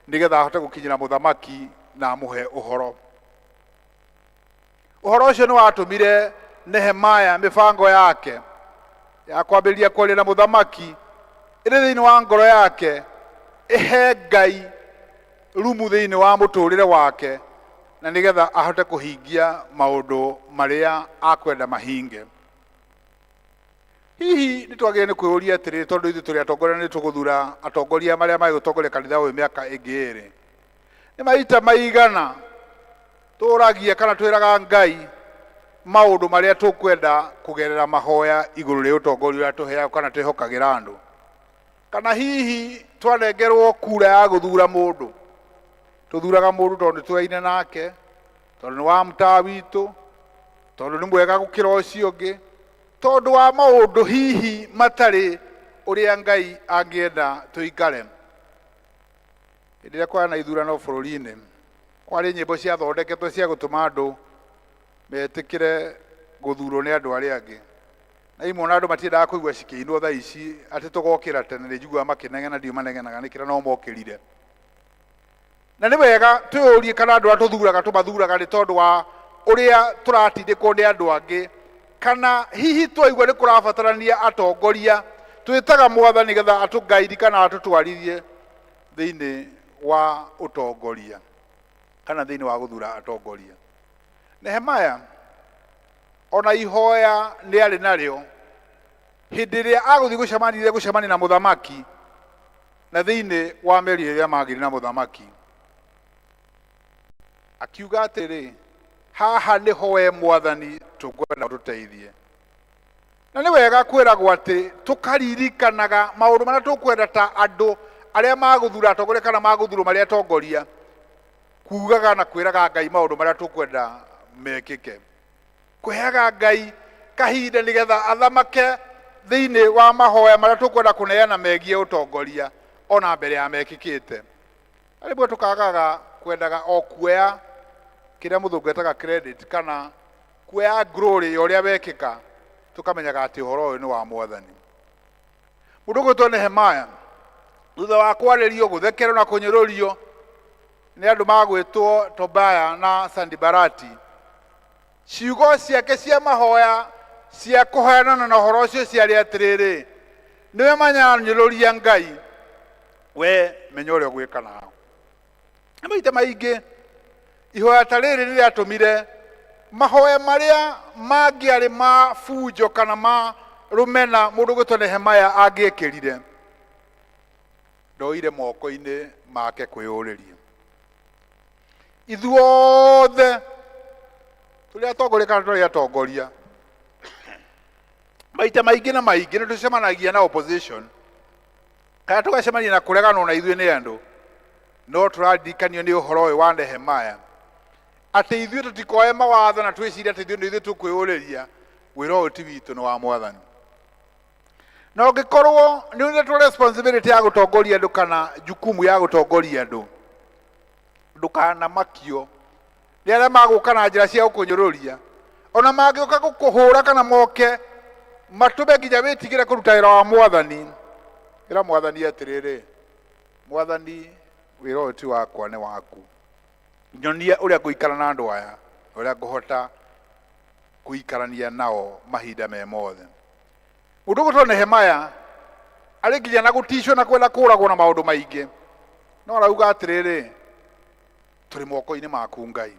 nĩgetha ahote gũkinyĩra mũthamaki na amũhe ũhoro. Ũhoro ũcio nĩ watũmire Nehemaya mĩbango yake ya kwambĩrĩria kwaria na mũthamaki ĩrĩ thĩinĩ wa ngoro yake ĩhe Ngai rumu thĩinĩ wa mũtũrĩre wake na nĩgetha ahote kũhingia maũndũ marĩa akwenda mahinge. Hihi nĩ twagĩrĩire nĩ kwĩyũria atĩrĩrĩ, tondũ ithuĩ tũrĩ atongoria na nĩ tũgũthura atongoria marĩa magũtongoria kanitha ũyũ mĩaka ĩngĩ ĩrĩ, nĩ maita maigana tũragia kana twĩraga Ngai maũndũ marĩa tũkwenda kũgerera mahoya igũrũ rĩa ũtongoria ũrĩa tũheagwo kana twĩhokagĩra andũ? Kana hihi twanengerwo kura ya gũthura mũndũ, tũthuraga mũndũ tondũ nĩ tũyaine nake, Tondũ nĩ wa mtaa witũ, tondũ nĩ mwega gũkĩra ũcio ũngĩ, tondũ wa maũndũ hihi matarĩ ũrĩa Ngai angĩenda tũikare. Hĩndĩ ĩrĩa kwarĩ na ithurano bũrũri-inĩ, kwarĩ nyĩmbo ciathondeketwo cia gũtũma andũ metĩkĩre gũthurwo nĩ andũ arĩa angĩ. Na imwe ona andũ matiendaga kũigua cikĩinwo thaa ici atĩ tũgokĩra tene, nĩ njiguaga makĩnegena, ndiũ manegenaga nĩkĩra no mokĩrire. Na nĩ wega twĩyũrie kana andũ arĩa tũthuraga tũmathuraga nĩ tondũ wa ũrĩa tũratindĩkwo nĩ andũ angĩ, kana hihi twaigua nĩ kũrabatarania atongoria twĩtaga Mwathani getha atũgaidi kana atũtwarithie thĩinĩ wa ũtongoria kana thĩinĩ wa gũthura atongoria. Nehemaya ona ihoya nĩ arĩ narĩo hĩndĩ ĩrĩa agũthiĩ gũcemania gũcemania na mũthamaki, na thĩinĩ wa mĩario ĩrĩa magĩire na mũthamaki akiuga atĩrĩ, haha nĩho we Mwathani tũkwenda ũtũteithie. Na nĩ wega kwĩragwo atĩ tũkaririkanaga maũndũ marĩa tũkwenda ta andũ arĩa magũthura atongoria kana magũthurwo marĩ atongoria, kugaga na kwĩraga Ngai maũndũ marĩa tũkwenda mekĩke, kũheaga Ngai kahinda nĩgetha athamake thĩinĩ wa mahoya marĩa tũkwenda kũneana megiĩ ũtongoria ona mbere ya mekĩkĩte. Na rĩmwe tũkagaga kwendaga o kuoya kĩrĩa mũthũngũ etaga credit kana kuoya glory ya ũrĩa wekĩka, tũkamenyaga atĩ ũhoro ũyũ nĩ wa Mwathani. Mũndũ ũgwĩtwo Nehemaya thutha wa kwarĩrio, gũthekerwo na kũnyũrũrio nĩ andũ magwĩtwo Tobaya na Sandibarati, ciugo ciake cia mahoya cia kũheanana na ũhoro ũcio ciarĩ atĩrĩrĩ, nĩwe manyanyũrũria Ngai, we menya ũrĩa ũgwĩka nao. Na maita maingĩ ihoya ta rĩrĩ nĩ rĩatũmire mahoya marĩa mangĩarĩ ma bunjo kana ma rũmena mũndũ ũgwĩtwo Nehemaya angĩekĩrire, ndoire moko-inĩ make kwĩyũrĩria. Ithuothe tũrĩ atongoria kana tũrĩ atongoria, maita maingĩ na maingĩ nĩ tũcemanagia na opposition kana tũgacemania na kũreganwo na ithuĩ nĩ andũ, no tũraririkanio nĩ ũhoro ũyũ wa Nehemaya atĩ ithuĩ tũtikoe mawatho na twĩcirie atĩ ithuĩ nĩ ithuĩ tũkwĩyũrĩria. Wĩra ũyũ ti witũ, nĩ wa Mwathani. Na ũngĩkorwo nĩ ũnetwo responsibility ya gũtongoria andũ kana jukumu ya gũtongoria andũ, ndũkanamakio nĩ arĩa magũka na njĩra cia gũkũnyũrũria, ona mangĩũka gũkũhũra kana moke matũme nginya wĩtigĩre kũruta wĩra wa Mwathani. Ĩra Mwathani atĩrĩrĩ, Mwathani, wĩra ũyũ ti wakwa, nĩ waku. Nyonia ũrĩa ngũikara na andũ aya, ũrĩa ngũhota kũikarania nao mahinda me mothe. Mũndũ ũgwĩtwo Nehemaya arĩ nginya na gũticwo na kwenda kũragwo na maũndũ maingĩ, no arauga atĩrĩrĩ, tũrĩ moko-inĩ maku Ngai.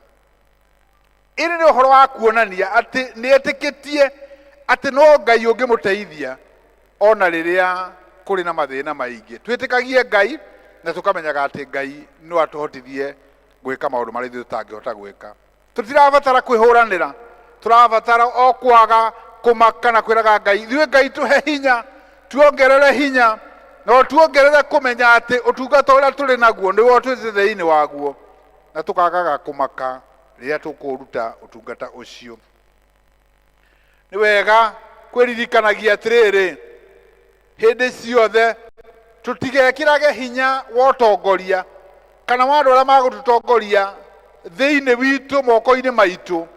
Ĩrĩ nĩ ũhoro wa kuonania atĩ nĩ etĩkĩtie atĩ no Ngai ũngĩmũteithia ona rĩrĩa kũrĩ na mathĩna maingĩ. Twĩtĩkagie Ngai na tũkamenyaga atĩ Ngai no atũhotithie gwĩka maũndũ marĩa ithuĩ tũtangĩhota gwĩka. Tũtirabatara kwĩhũranĩra, tũrabatara o kwaga kũmaka na kwĩraga Ngai, ithuĩ Ngai tũhe hinya, tuongerere hinya, na tuongerere kũmenya atĩ ũtungata ũrĩa tũrĩ naguo nĩwe ũtwĩtĩte thĩinĩ waguo, na tũkagaga kũmaka rĩrĩa tũkũruta ũtungata ũcio. Nĩ wega kwĩririkanagia atĩrĩrĩ, hĩndĩ ciothe tũtigekĩrage hinya wa ũtongoria kana wa andũ arĩa magũtũtongoria thĩinĩ witũ moko-inĩ maitũ,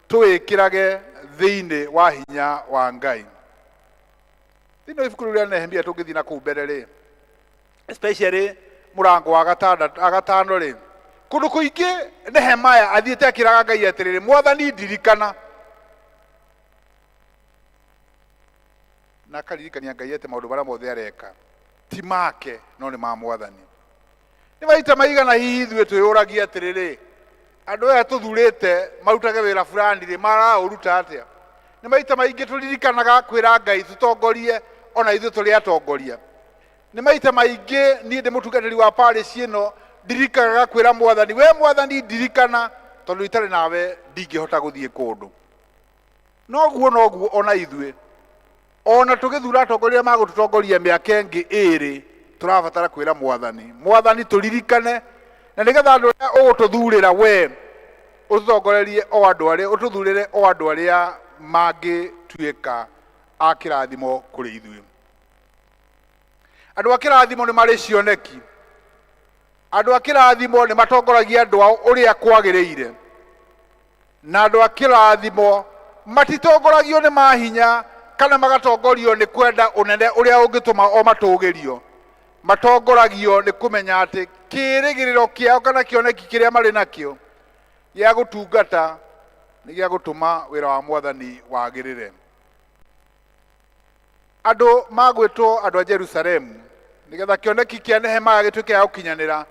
tũwĩkĩrage thĩinĩ wa hinya wa Ngai. Thĩinĩ wa ibuku rĩu rĩa Nehemia tũngĩthiĩ na kũu mbere rĩ, especially mũrango wa gatano rĩ, kũndũ kũingĩ Nehemaya athiĩte akĩraga Ngai atĩrĩrĩ, Mwathani ndirikana, na akaririkania Ngai atĩ maũndũ marĩa mothe areka ti make no nĩ ma Mwathani. Nĩ maita maigana hihi ithuĩ twĩyũragia atĩrĩrĩ, andũ aya tũthurĩte marutage wĩra fulani rĩ, maraũruta atĩa? Nĩ maita maingĩ tũririkanaga kwĩra Ngai tũtongorie ona ithuĩ tũrĩ atongoria. Nĩ maita maingĩ niĩ ndĩ mũtungatĩri wa parish ĩno ndirikanaga kwĩra Mwathani, we Mwathani ndirikana, tondũ itarĩ nawe ndingĩhota gũthiĩ kũndũ. Noguo noguo ona ithuĩ ona tũgĩthura atongoria magũtũtongoria mĩaka ĩngĩ ĩrĩ, tũrabatara kwĩra Mwathani, Mwathani tũririkane, na nĩgetha andũ arĩa ũgũtũthurĩra we Ũtũtongorerie o andũ arĩa ũtũthurĩre o andũ arĩa mangĩtuĩka a kĩrathimo kũrĩ ithuĩ. Andũ a kĩrathimo nĩ marĩ cioneki. Andũ a kĩrathimo nĩ matongoragia andũ ao ũrĩa kwagĩrĩire. Na andũ a kĩrathimo matitongoragio nĩ mahinya kana magatongorio nĩ kwenda ũnene ũrĩa ũngĩtũma o matũgĩrio. Matongoragio nĩ kũmenya atĩ kĩĩrĩgĩrĩro kĩao kana kĩoneki kĩrĩa marĩ nakĩo gĩa gũtungata nĩ gĩa gũtũma wĩra wa Mwathani wagĩrĩre. Andũ magwĩtwo andũ a Jerusalemu nĩgetha kĩoneki kĩa Nehemaya gĩtuĩke gĩa gũkinyanĩra,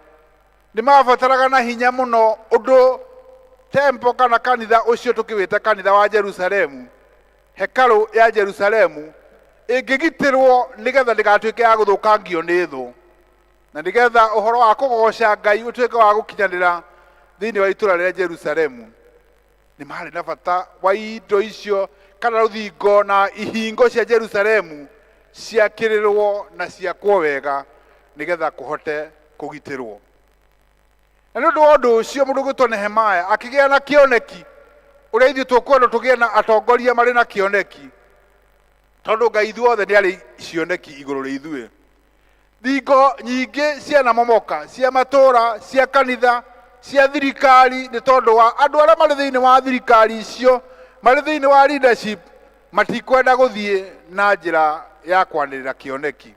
nĩ mabataraga na hinya mũno ũndũ tempo kana kanitha ũcio tũkĩwĩta kanitha wa Jerusalemu, hekarũ ya Jerusalemu ĩngĩgitĩrwo nĩgetha ndĩgatuĩke ya gũthũkangio nĩ thũ, na nĩgetha ũhoro wa kũgoca Ngai ũtuĩke wa gũkinyanĩra thĩinĩ wa itũra rĩa Jerusalemu. Nĩ maarĩ na bata wa indo icio kana rũthingo na ihingo cia Jerusalemu ciakĩrĩrwo na ciakwo wega nĩgetha kũhote kũgitĩrwo. Na nĩ ũndũ wa ũndũ ũcio mũndũ ũgwĩtwo Nehemaya akĩgĩa na kĩoneki ũrĩa ithuĩ tũkwendwo tũgĩe na atongoria marĩ na kĩoneki, tondũ Ngai ithuothe nĩ arĩ cioneki igũrũ rĩa ithuĩ. Thingo nyingĩ cianamomoka cia matũũra, cia kanitha, cia thirikari, nĩ tondũ wa andũ arĩa marĩ thĩinĩ wa thirikari icio, marĩ thĩinĩ wa leadership, matikwenda gũthiĩ na njĩra ya kwanĩrĩra kĩoneki.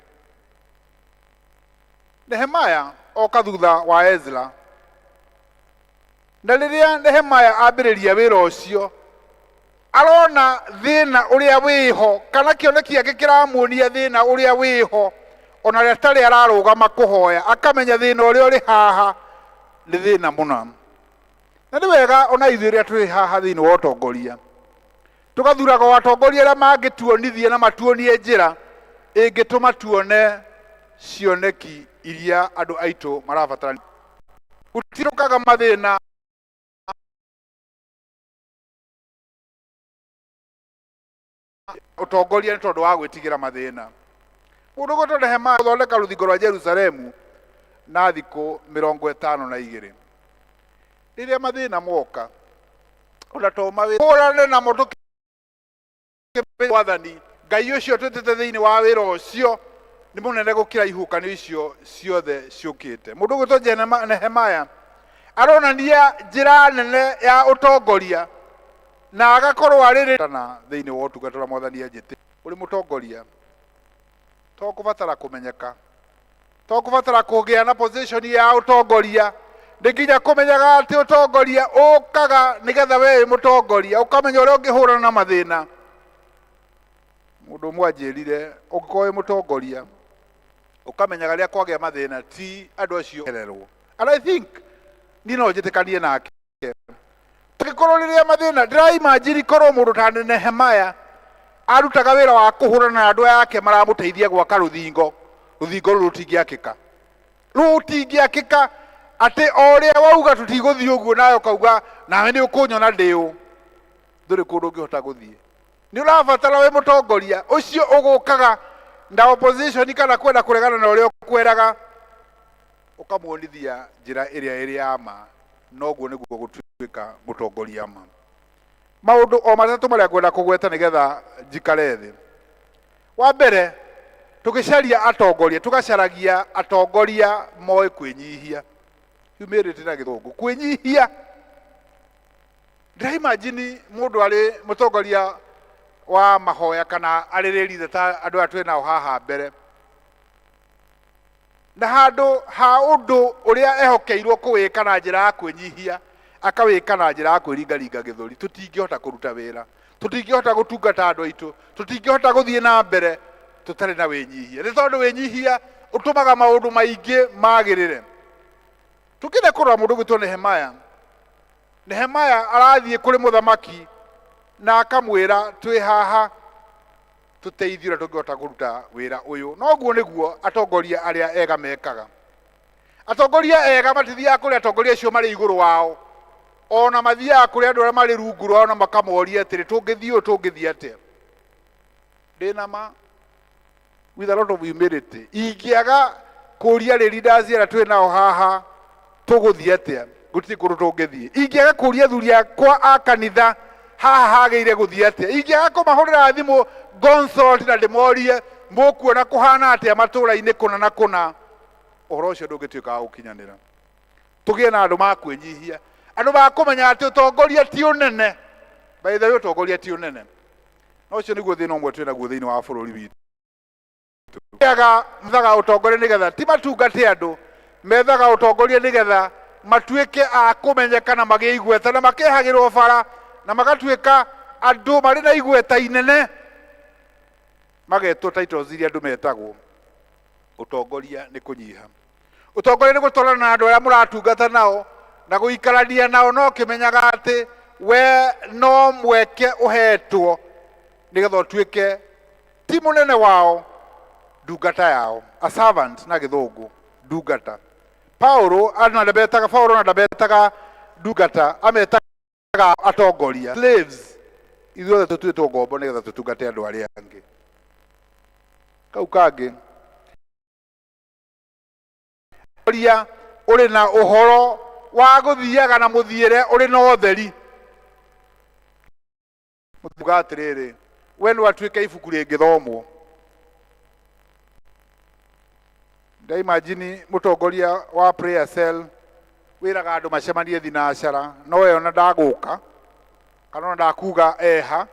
Nehemaya oka thutha wa Ezra, na rĩrĩa Nehemaya ambĩrĩria wĩra ũcio, arona thĩna ũrĩa wĩho, kana kĩoneki gĩake kĩramuonia thĩna ũrĩa wĩho, ona rĩrĩa atarĩ ararũgama kũhoya, akamenya thĩna ũrĩa ũrĩ haha nĩ thĩna mũna. Na nĩ wega ona ithuĩ rĩrĩa twĩ haha thĩinĩ wa ũtongoria, tũgathuraga o atongoria arĩa mangĩtuonithia na matuonie njĩra ĩngĩtũma tuone cioneki iria andũ aitũ marabatara. Gũtirũkaga mathĩna ũtongoria nĩ tondũ wa gwĩtigĩra mathĩna. Mũndũ ũgwĩtwo Nehemia gũthondeka rũthingo rwa Jerusalemu na thikũ 52. Rĩrĩa mathĩna moka, ona to mawĩra namo tũkĩ Mwathani Ngai ũcio twĩtĩte thĩinĩ wa wĩra ũcio nĩ mũnene gũkĩra ihuhũkanio icio ciothe ciũkĩte. Mũndũ ũgwĩtwo Nehemaya aronania njĩra nene ya ũtongoria na agakorwo arĩ na thĩinĩ wa ũtungata ũrĩa Mwathani anjĩtĩte. Ũrĩ mũtongoria to kũbatara kũmenyeka, to kũbatara kũgĩa na position ya ũtongoria, nĩ nginya kũmenyaga atĩ ũtongoria ũkaga nĩgetha we wĩ mũtongoria ũkamenya ũrĩa ũngĩhũrana na mathĩna. Mũndũ ũmwe anjĩrire, ũngĩkorwo wĩ mũtongoria ũkamenyaga rĩrĩa kwagĩa mathĩna ti andũ acio hererwo. And I think niĩ no njĩtĩkanie nake. Tũngĩkorwo rĩrĩa mathĩna, ndĩraimagine korwo mũndũ ta Nehemaya arutaga wĩra wa kũhũrana na andũ ake maramũteithia gwaka rũthingo, rũthingo rũu rũtingĩakĩka, rũtingĩakĩka atĩ o ũrĩa wauga tũtigũthiĩ ũguo, nawe ũkauga nawe nĩ ũkũnyona ndĩ ũ, ndũrĩ kũndũ ũngĩhota gũthiĩ. Nĩ ũrabatara wĩ mũtongoria ũcio ũgũkaga na opposition kana kwenda kũregana na ũrĩa ũkweraga, ũkamuonithia njĩra ĩrĩa ĩrĩ ya ma, noguo nĩguo gũtuĩka mũtongoria ma. Maũndũ o matatũ marĩa ngwenda kũgweta nĩgetha njikare thĩ. Wa mbere, tũgĩcaria atongoria, tũgacaragia atongoria moĩ kwĩnyihia. Humility na gĩthũngũ, kwĩnyihia. Ndĩraimagine mũndũ arĩ mũtongoria wa mahoya kana arĩ leader ta andũ aya twĩ nao haha mbere, na handũ ha ũndũ ũrĩa ehokeirwo kũwĩka na njĩra ya kwĩnyihia, akawĩka na njĩra ya kwĩringaringa gĩthũri. Tũtingĩhota kũruta wĩra, tũtingĩhota gũtungata andũ aitũ, tũtingĩhota gũthiĩ na mbere tũtarĩ na wĩnyihia, nĩ tondũ wĩnyihia ũtũmaga maũndũ maingĩ magĩrĩre. Tũkĩenda kũrora mũndũ ũgwĩtwo Nehemaya, Nehemaya arathiĩ kũrĩ mũthamaki na akamwĩra twĩ haha tũteithie ũrĩa tũngĩhota kũruta wĩra ũyũ. Noguo nĩguo atongoria arĩa ega mekaga. Atongoria ega matithiaga kũrĩ atongoria acio marĩ igũrũ wao, ona mathiaga kũrĩ andũ arĩa marĩ rungu rwao na makamoria atĩrĩ, tũngĩthiĩ ũũ tũngĩthiĩ atĩa? Ndĩna ma with a lot of humility, ingĩaga kũria rĩ leaders arĩa twĩ nao haha tũgũthiĩ atĩa, Gũtirĩ kũndũ tũngĩthiĩ. Ingĩaga kũria athuri akwa a kanitha haha hagĩrĩire gũthiĩ atĩa, ingĩaga kũmahũrĩra thimũ consult na ndĩmorie mũkuona kũhana atĩa matũũra-inĩ kũna na kũna, ũhoro ũcio ndũngĩtuĩka wa gũkinyanĩra. Tũgĩe na andũ ma kwĩnyihia, andũ ma kũmenya atĩ ũtongoria ti ũnene. By the way, ũtongoria ti ũnene. Na ũcio nĩguo thĩna ũmwe twĩ naguo thĩinĩ wa bũrũri witũ. Methaga methaga ũtongoria nĩgetha ti matungate andũ, methaga ũtongoria nĩgetha matuĩke a kũmenyeka na magĩe igweta na makehagĩrwo bara na magatuĩka andũ marĩ na igweta inene, magetwo titles iria andũ metagwo. Ũtongoria nĩ kũnyiha. Ũtongoria nĩ gũtwarana na andũ arĩa mũratungata nao na gũikarania nao, no ũkĩmenyaga atĩ we no mweke ũhetwo nĩgetha ũtuĩke ti mũnene wao, ndungata yao, a servant na gĩthũngũ, ndungata. Paulo ona ndametaga, Paulo ona ndametaga ndungata, ametaga atongoria, slaves. Ithuothe tũtuĩtwo ngombo nĩgetha tũtungate andũ arĩa angĩ. Kau kangĩ, ũtongoria ũrĩ na ũhoro wa gũthiaga na mũthiĩre ũrĩ na ũtheri. Mũtuga atĩrĩrĩ, we no atuĩke ibuku rĩngĩthomwo. Ndaimagine mũtongoria wa prayer cell wĩraga andũ macemanie thinacara, no we ona ndagũka kana ona ndakuga eha,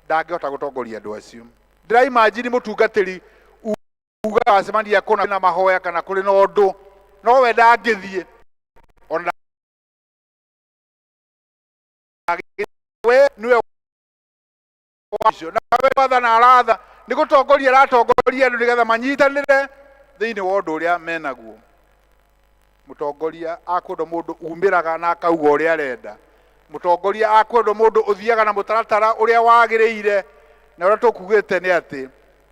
ndangĩhota gũtongoria andũ acio. Ndĩraimagine mũtungatĩri ugaga acemania kũna na mahoya kana kũrĩ na ũndũ, no we ndangĩthiĩ ona we niwe wacio na we wathana aratha nĩ gũtongoria aratongoria andũ nĩgetha manyitanĩre thĩinĩ wa ũndũ ũrĩa menaguo. Mũtongoria akwendwo mũndũ umĩraga na akauga ũrĩa arenda. Mũtongoria akwendwo mũndũ ũthiaga na mũtaratara ũrĩa wagĩrĩire, na ũrĩa tũkugĩte nĩ atĩ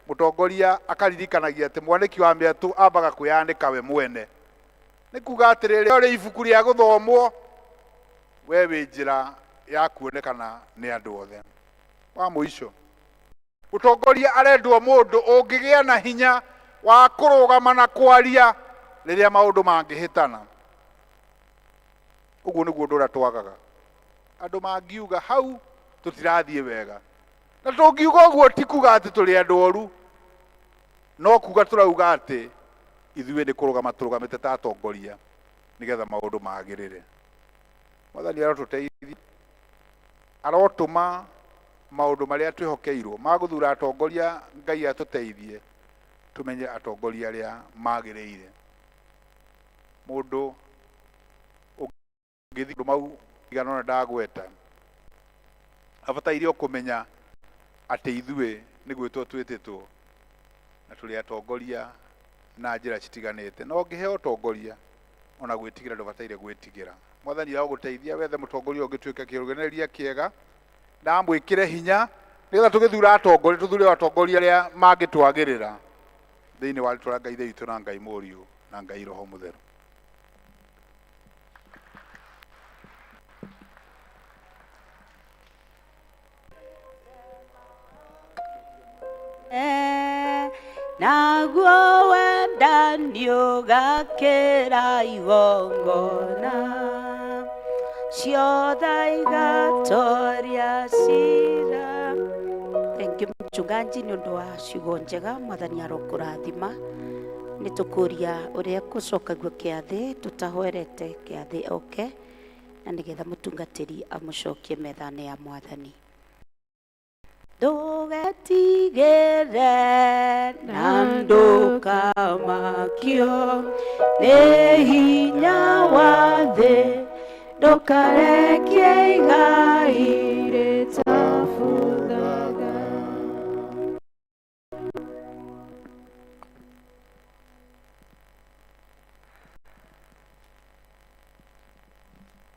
mũtongoria akaririkanagia atĩ mwanĩki wa mĩatũ ambaga kwĩyanĩka we mwene. Nĩ kuga atĩrĩrĩ, ũrĩ ibuku rĩa gũthomwo, we wĩ njĩra ya kuonekana nĩ andũ othe. Wa mũico, mũtongoria arendwo mũndũ ũngĩgĩa na hinya wa kũrũgama na kwaria rĩrĩa maũndũ mangĩhĩtana. Ũguo nĩguo ũndũ ũrĩa twagaga. Andũ mangiuga hau tũtirathiĩ wega, na tũngiuga ũguo ti kuga atĩ tũrĩ andũ oru, no kuga tũrauga atĩ ithuĩ nĩ kũrũgama tũrũgamĩte ta atongoria nĩgetha maũndũ magĩrĩre. Mwathani arotũteithia, arotũma maũndũ marĩa twĩhokeirwo ma gũthura atongoria, Ngai atũteithie tũmenye atongoria arĩa magĩrĩire. Mũndũ ũngĩthiĩ maũndũ mau igana ũna ndagweta, abataire o kũmenya atĩ ithuĩ nĩ gwĩtwo twĩtĩtwo na tũrĩ atongoria na njĩra citiganĩte. Na ũngĩheo ũtongoria ona gwĩtigĩra ndũbataire gwĩtigĩra. Mwathani arogũteithia wethe mũtongoria ũngĩtuĩka kĩonereria kĩega na amwĩkĩre hinya nĩgetha tũgĩthura atongoria tũthure atongoria arĩa mangĩtwagĩrĩra thĩinĩ wa rĩtwa rĩa Ngai Ithe witũ na Ngai Mũriũ na Ngai Roho Mũtheru.
Naguo wendani ũgakĩra igongona ciothe igatoria cira. Thank you mchungaji nĩ ũndũ wa ciugo njega, mwathani arokũrathima. Nĩ tũkũria ũrĩa kũcokagio kĩathĩ tũtahoerete kĩathĩ oke, na nĩgetha mũtungatĩri amũcokie metha-inĩ ya mwathani. Ndũgetigĩre na ndũkamakio nĩ hinya wa thĩ, ndũkarekie igai rĩtabuthaga.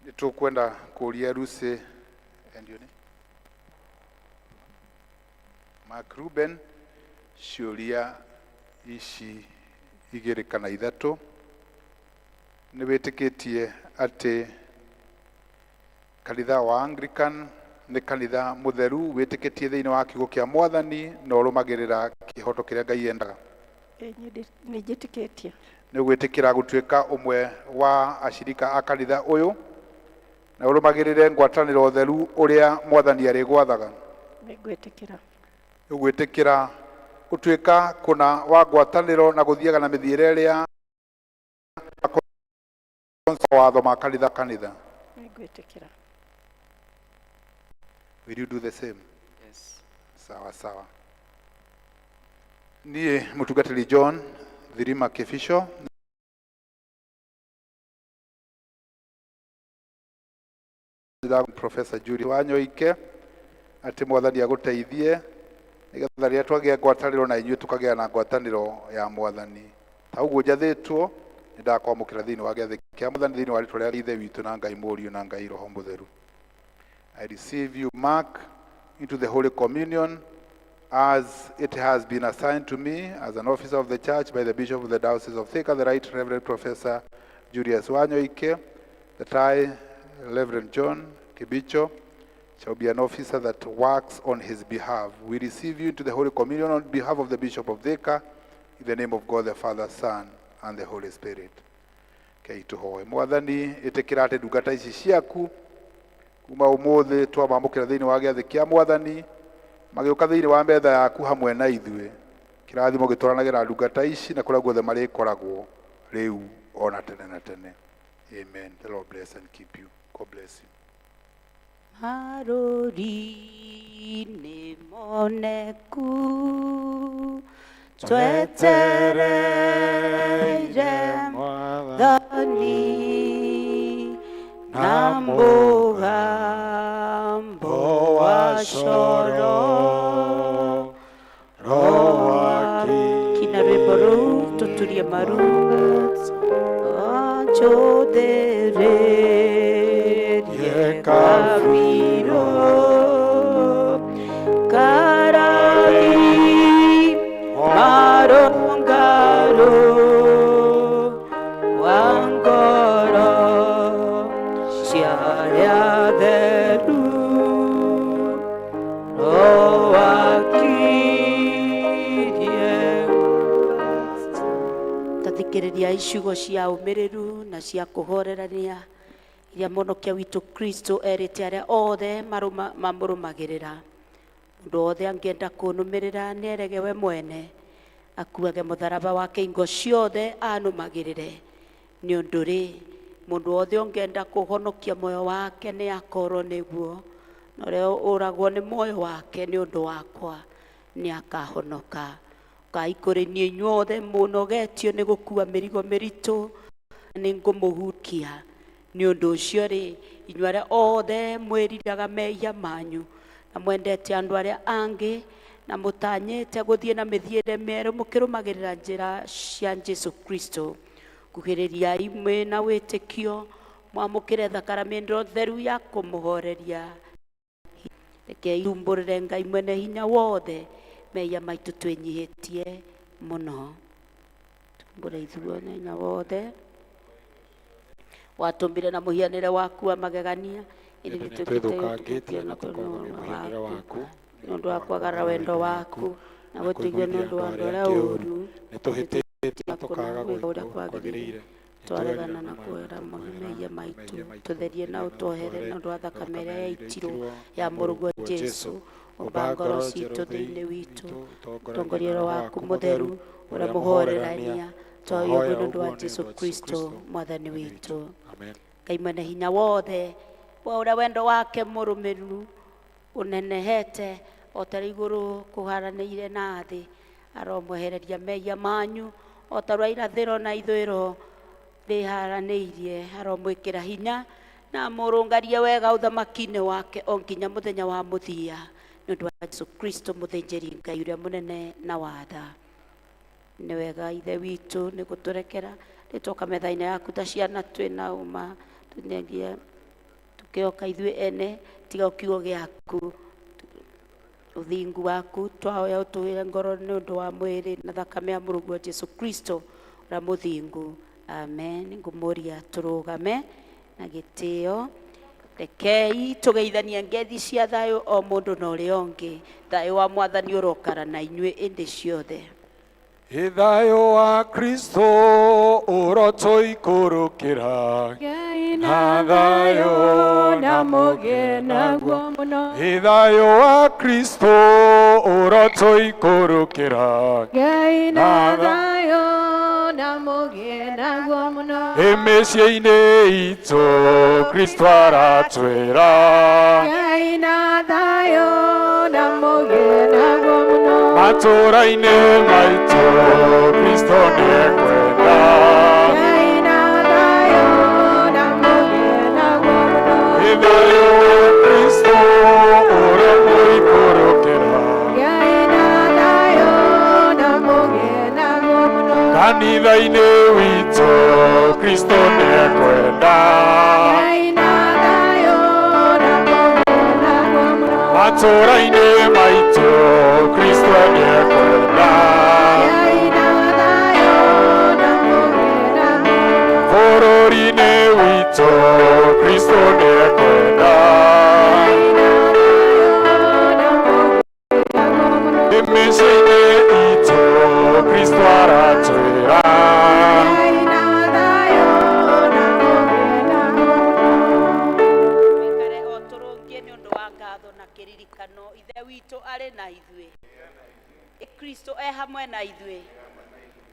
Nĩ tũkwenda kũria Lucy and your name? Mark Ruben ciũria ici igĩrĩ kana ithatũ. Nĩ wĩtĩkĩtie atĩ kanitha wa Anglican nĩ kanitha mũtheru wĩtĩkĩtie thĩinĩ wa kiugo kĩa mwathani na ũrũmagĩrĩra kĩhoto kĩrĩa Ngai endaga?
Nĩ njĩtĩkĩtie.
Nĩ ũgwĩtĩkĩra gũtuĩka ũmwe wa acirika a kanitha ũyũ na ũrũmagĩrĩre ngwatanĩro theru ũrĩa mwathani arĩgwathaga?
Nĩngwĩtĩkĩra.
Nĩ ũgwĩtĩkĩra gũtuĩka kũna wa ngwatanĩro na gũthiaga na mĩthiĩre ĩrĩa watho ma kanitha?
Nĩngwĩtĩkĩra.
Will you do the same?
Yes.
Sawa sawa. Niĩ mũtungatĩri John Thirima Kibicho Professor Julius Wanyoike atĩ mwathani agũteithie nĩgetha rĩrĩa twagĩa ngwatanĩro na inyuĩ tũkagĩa na ngwatanĩro ya mwathani. Ta ũguo njathĩtwo, nĩ ndakwamũkĩra thĩinĩ wa gĩathĩ kĩa mwathani thĩinĩ wa rĩtwa rĩa Ithe witũ na Ngai Mũriũ na Ngai Roho Mũtheru. I receive you, Mark, into the Holy Communion as it has been assigned to me as an officer of the church by the Bishop of the Diocese of Thika, the Right Reverend Professor Julius Wanyoike, that I, Reverend John Kibicho, shall be an officer that works on his behalf. We receive you into the Holy Communion on behalf of the Bishop of Thika, in the name of God the Father, Son, and the Holy Spirit. Kei tũhoe. Mwathani, ĩtĩkĩra atĩ ndungata ici ciaku kuma ũmũthĩ twamamũkĩra thĩinĩ wa gĩathĩ kĩa mwathani, magĩũka thĩinĩ wa metha yaku hamwe na ithuĩ, kĩrathimo gĩtwaranagĩra ndungata ici na kũrĩa guothe marĩkoragwo rĩu ona tene na tene. Amen. The Lord bless and keep you. God bless you.
Marũri-inĩ moneku twetereire Mwathani na mũgambo wa coro. Kina rwĩmbo rũu tũturie maru anjũthĩrĩrie kabirũ karathi marũngarũ wa ngoro cia arĩa atheru rowakirie. Tathikĩrĩria ciugo cia ũmĩrĩru na cia kũhorerania iria mũhonokia witũ Kristo erĩte arĩa othe mamũrũmagĩrĩra. Mũndũ wothe angĩenda kũnũmĩrĩra nĩ erege we mwene, akuage mũtharaba wake ingo ciothe anũmagĩrĩre. Nĩ ũndũ rĩ, mũndũ wothe ũngĩenda kũhonokia muoyo wake nĩ akorwo nĩguo, na ũrĩa ũragwo nĩ muoyo wake nĩ ũndũ wakwa nĩ akahonoka. Ũkai kũrĩ niĩ inyuothe mũnogetio nĩ gũkua mĩrigo mĩritũ, nĩ ngũmũhukia. Nĩ ũndũ ũcio rĩ, inyuĩ arĩa othe mwĩriraga mehia manyu na mwendete andũ arĩa angĩ na mũtanyĩte gũthiĩ na mĩthiĩre mĩerũ mũkĩrũmagĩrĩra njĩra cia Jesu Kristo, kuhĩrĩriai mwĩna wĩtĩkio mwamũkĩre thakaramendo theru ya kũmũhoreria. Rekei tumbũrĩre Ngai mwene hinya wothe mehia maitũ twĩnyihĩtie mũno. Tumbũre ithuĩ hinya wothe watũmbire na mũhianĩre waku wa magegania, ĩndĩ
Ĩndĩ
nĩtwĩthũkangĩtie
nĩtwĩthũkangĩtie
na
na tũkoorwo nĩ mũhianĩre waku
nĩ ũndũ wa kwagarara wendo waku na gũtũigua nĩ ũndũ wa andũ arĩa ũũru.
Nĩtũhĩtĩtie na tũkaaga
gwĩka ũrĩa
gwĩka
kwagĩrĩire.
kwagĩrĩire.
Twaregana na kwera mũno mehia maitũ, tũtherie na ũtwohere nĩ ũndũ wa thakame ĩrĩa yaitirwo ya mũrũguo Jesu. Ũmba ngoro citũ thĩinĩ witũ, ũtongorie Roho waku mũtheru ũrĩa mũhorerania. Twahoya ũguo nĩ ũndũ wa Jesu Kristo mwathani witũ.
Amen.
Ngai mwene hinya wothe wa ũrĩa wendo wake mũrũmĩru ũnenehete o ta igũrũ kũharanĩire na thĩ, aromwehereria mehia manyu o ta ũrĩa irathĩro na ithũĩro rĩharanĩirie. Aromwĩkĩra hinya na mũrũngarie wega ũthamaki-inĩ wake o nginya mũthenya wa mũthia, nĩ ũndũ wa Jesu Kristo mũthĩnjĩri Ngai ũrĩa mũnene na watha. Nĩ wega Ithe witũ nĩ gũtũrekera rĩtoka metha-inĩ yaku ta ciana twĩna ũma tũnyagie tũkĩoka ithuĩ ene, tiga kiugo gĩaku ũthingu waku. Twahoya ũtũhĩre ngoro nĩ ũndũ wa mwĩrĩ na thakame ya mũrũguo Jesu Kristo ũrĩa mũthingu. Amen. Ngũmũria tũrũgame na gĩtĩo. Rekei tũgeithanie ngethi cia thayũ o mũndũ na ũrĩa ũngĩ. Thayũ wa mwathani ũrokara na inyuĩ ĩndĩ ciothe.
Ĩ thayũ wa Kristo ũrotũikũrũkĩra.
Ngai
na
na
thayũ
thayũ
na
na
mũgĩe
mũgĩe
naguo.
naguo mũno.
Ĩ thayũ wa Kristo ũrotũikũrũkĩra.
Ngai
na
na
thayũ
thayũ na mũgĩe naguo mũno.
Ĩ mĩciĩ-inĩ itũ Kristo aratwĩra.
Ngai na thayũ na mũgĩe naguo mũno.
Matũũra-inĩ maitũ Kristo nĩekwenda.
Ngai na thayũ na mũgĩe naguo mũno.
Ĩ thayũ wa Kristo ũrotũikũrũkĩra.
Ngai na thayũ na mũgĩe naguo mũno.
Kanitha-inĩ witũ Kristo nĩekwenda.
Ngai na thayũ na mũgĩe naguo mũno.
Matũũra-inĩ maitũ Kristo nĩekwenda.
Ngai na thayũ na mũgĩe naguo mũno.
Bũrũri-inĩ witũ Kristo nĩekwenda.
Ngai na thayũ na mũgĩe naguo mũno.
Mĩciĩ-inĩ itũ Kristo aratwĩra.
Ngai na thayũ na mũgĩe naguo mũno.
Tũikare o tũrũngie nĩ ũndũ wa ngatho na kĩririkano. Ithe witũ arĩ na ithuĩ. Ĩ Kristo e hamwe na ithuĩ.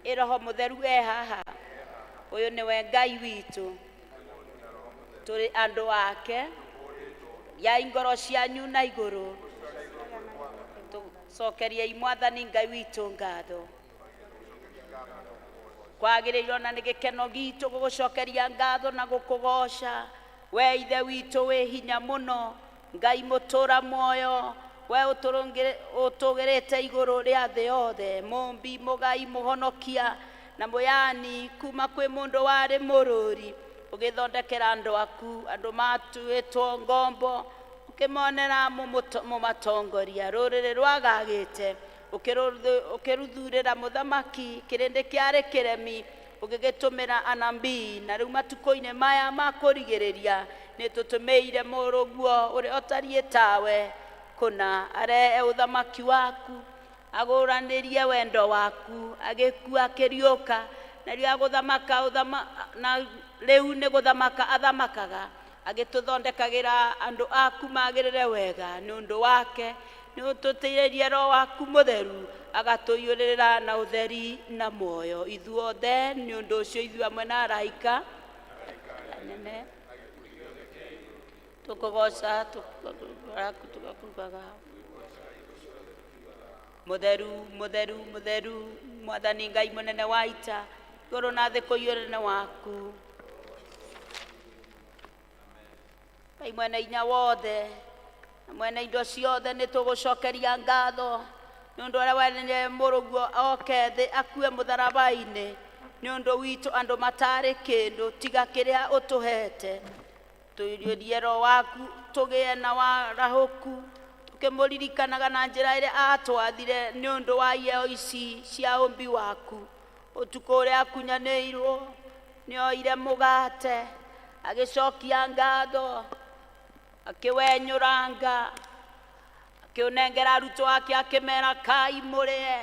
Ĩ Roho Mũtheru e haha. Ũyũ nĩwe Ngai witũ. Tũrĩ andũ ake. Yai ngoro cianyu na igũrũ. Tũcokeriei Mwathani Ngai witũ ngatho. Kwagĩrĩirwo na nĩ gĩkeno gitũ gũgũcokeria ngatho na gũkũgoca. We Ithe witũ wĩ hinya mũno, Ngai mũtũra muoyo, we ũtũgĩrĩte igũrũ rĩa thĩ yothe, mũmbi, mũgai, mũhonokia na mũyani kuma kwĩ mũndũ warĩ mũrũri, ũgĩthondekera andũ aku, andũ matuĩtwo ngombo, ũkĩmonera mũmatongoria, rũrĩrĩ rwagagĩte, ũkĩruthurĩra mũthamaki, kĩrĩndĩ kĩarĩ kĩremi, ũgĩgĩtũmĩra anabii, na rĩu matukũ-inĩ maya ma kũrigĩrĩria nĩtũtũmĩire mũrũguo ũrĩa ũtariĩ tawe kũna arehe ũthamaki waku, agũranĩrie wendo waku, agĩkua akĩriũka, na rĩu agũthamaka na rĩu nĩ gũthamaka athamakaga, agĩtũthondekagĩra andũ aku magĩrĩre wega. Nĩ ũndũ wake nĩ ũtũtĩrĩrie Roho waku mũtheru, agatũiyũrĩrĩra na ũtheri na muoyo ithuothe. Nĩ ũndũ ũcio ithuĩ hamwe na araika anene tũkũgoca tũkakugaga mũtheru mũtheru mũtheru Mwathani Ngai mũnene wa ita, igũrũ na thĩ kũiyũrĩrĩ waku. Ngai mwene hinya wothe na mwene indo ciothe, nĩ tũgũcokeria ngatho nĩ ũndũ ũrĩa wenire mũrũguo oke thĩ akue mũtharaba-inĩ nĩ ũndũ witũ andũ matarĩ kĩndũ tiga kĩrĩa ũtũhete. Tũiyũrie Roho waku tũgĩe na warahũku, tũkĩmũririkanaga na njĩra ĩrĩa atwathire nĩ ũndũ wa iheo ici cia ũmbi waku. Ũtukũ ũrĩa akunyanĩirwo nĩoire mũgate, agĩcokia ngatho, akĩwenyũranga, akĩũnengera arutwo ake, akĩmera, kai mũrĩe,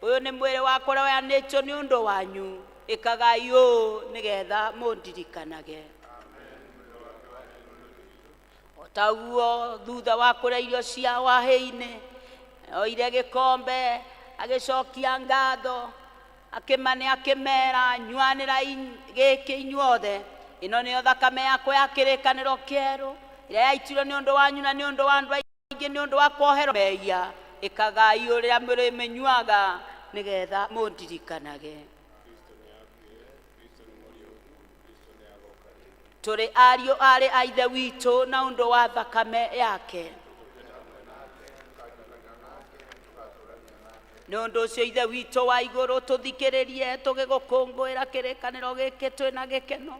ũyũ nĩ mwĩrĩ wakwa ũrĩa ũheanĩtwo nĩ ũndũ wanyu, ĩkagai ũũ nĩgetha mũndirikanage. O taguo thutha wa kũrĩa irio cia wahĩ-inĩ, oire gĩkombe, agĩcokia ngatho, akĩmane, akĩmera, nyuanĩrai gĩkĩ inyuothe, ĩno nĩyo thakame yakwa ya kĩrĩkanĩro kĩerũ, ĩrĩa yaitirwo nĩ ũndũ wanyu na nĩ ũndũ wa andũ aingĩ nĩ ũndũ wa kuoherwo mehia. Ĩkagai ũrĩa mũrĩmĩnyuaga nĩgetha mũndirikanage. Tũrĩ ariũ arĩ a Ithe witũ na ũndũ wa thakame yake. Nĩ ũndũ ũcio Ithe witũ wa igũrũ, tũthikĩrĩrie tũgĩgũkũngũĩra kĩrĩkanĩro gĩkĩ twĩna gĩkeno,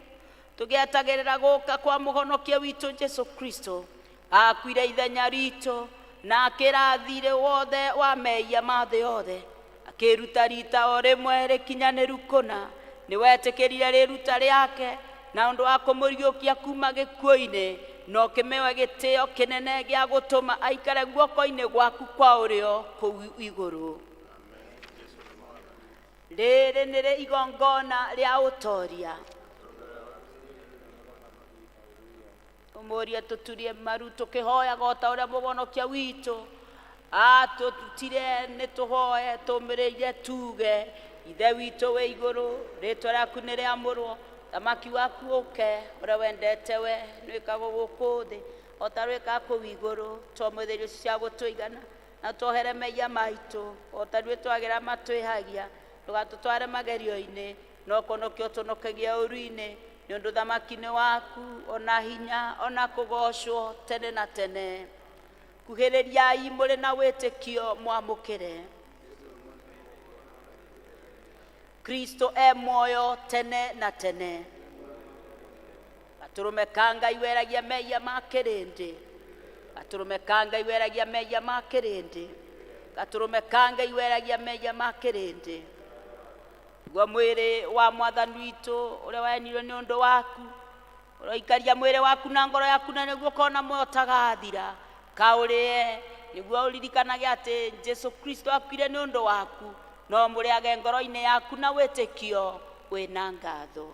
tũgĩetagĩrĩra gũka kwa mũhonokia witũ Jesu Kristo. Akuire ithenya ritũ na akĩra thirĩ wothe wa mehia ma thĩ yothe, akĩruta rita o rĩmwe rĩkinyanĩru kũna. Nĩ wetĩkĩrire rĩruta rĩake na ũndũ wa kũmũriũkia kuma gĩkuũ-inĩ, na ũkĩmũhe gĩtĩo kĩnene gĩa gũtũma aikare guoko-inĩ gwaku kwa ũrĩo kũu igũrũ. Rĩrĩ nĩrĩ igongona rĩa ũtoria. Tũmũrie tũturie maru tũkĩhoyaga o ta ũrĩa mũhonokia witũ atũrutire nĩ tũhoe tũmĩrĩire tuge Ithe witũ wĩ igũrũ, rĩtwa rĩaku nĩ rĩamũrwo, thamaki waku ũke, ũrĩa wendete we nĩwĩkagwo gũkũ thĩ o ta rwĩkaga kũu igũrũ. Twamũthĩ irio cia gũtũigana na tuohere mehia maitũ o ta ithuĩ twagĩra matwĩhagia, ndũgatũtware magerio-inĩ no kũhonokia ũtũhonokagie ũũru-inĩ, nĩ ũndũ thamaki nĩ waku ona hinya ona kũgocwo tene na tene. Kuhĩrĩriai mũrĩ na wĩtĩkio mwamũkĩre Kristo e muoyo tene na tene. Gatũrũme ka Ngai weragia mehia ma kĩrĩndĩ. Gatũrũme ka Ngai weragia mehia ma kĩrĩndĩ. Gatũrũme ka Ngai weragia mehia ma kĩrĩndĩ. Guo mwĩrĩ wa Mwathani witũ ũrĩa waheanirwo nĩ ũndũ waku, ũroikaria mwĩrĩ waku na ngoro yaku na nĩguo ũkona muoyo ũtagathira. Kaũrĩe nĩguo ũririkanage atĩ Jesu Kristo akuire nĩ ũndũ waku, no mũrĩage ngoro-inĩ yaku na wĩtĩkio wĩna ngatho.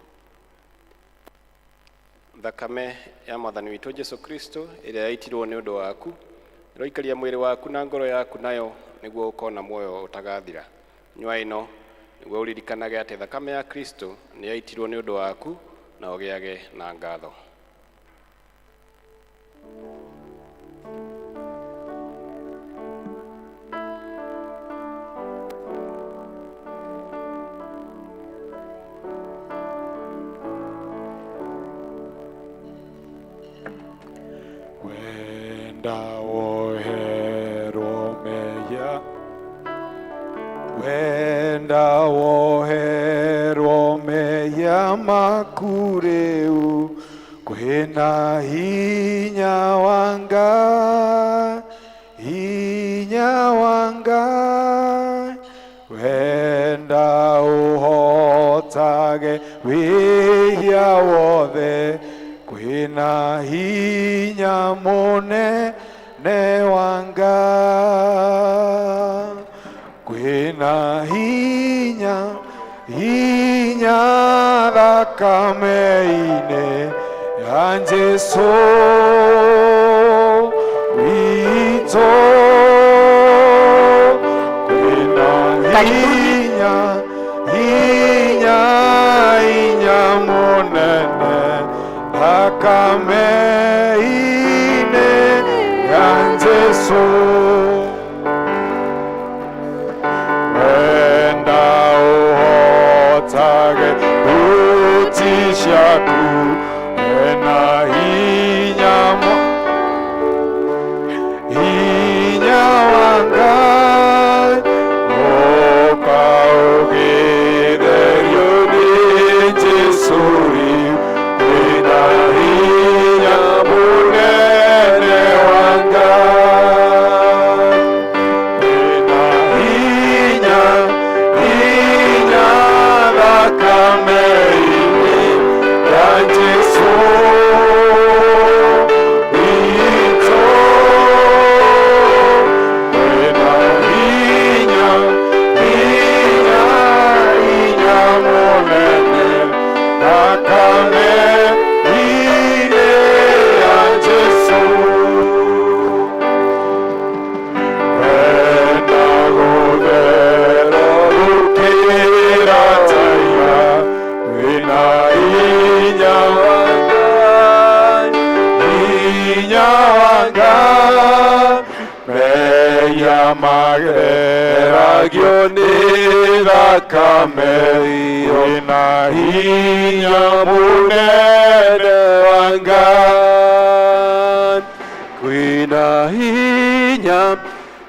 Thakame ya Mwathani witũ Jesu Kristo ĩrĩa yaitirwo nĩ ũndũ waku ĩroikaria mwĩrĩ waku na ngoro yaku nayo nĩguo ũkona muoyo ũtagathira. Nyua ĩno nĩguo ũririkanage atĩ thakame ya Kristo nĩ yaitirwo nĩ ũndũ waku na ũgĩage na ngatho.
Wenda woherwo mehia, wenda woherwo mehia maku rĩu, kwĩna hinya wa Ngai, hinya wa Ngai. Wenda ũhotage wĩhia wothe, kwĩna hinya mũnene wa Ngai, kwĩna hinya hinya thakame-inĩ ya Jesu witũ, kwĩna hinya hinya hinya mũnene thakame-inĩ ya Jesu. Wenda ũhotage thuti ciaku, wena hinya hinya wa Ngai, ũka ũgĩtherio nĩ Jesu rĩu, wĩna hinya mũnene wa Ngai, wĩna hinya hinya thakame-inĩ ya Jesu witũ, wĩna hinya hinya hinya mũnene thakame-inĩ ya Jesu. Wenda gũthera gũkĩra taira, wĩna hinya wa Ngai, hinya wa Ngai. Mehia mageragio nĩ thakame ĩyo, wĩna hinya mũnene wa Ngai,
Kwĩna hinya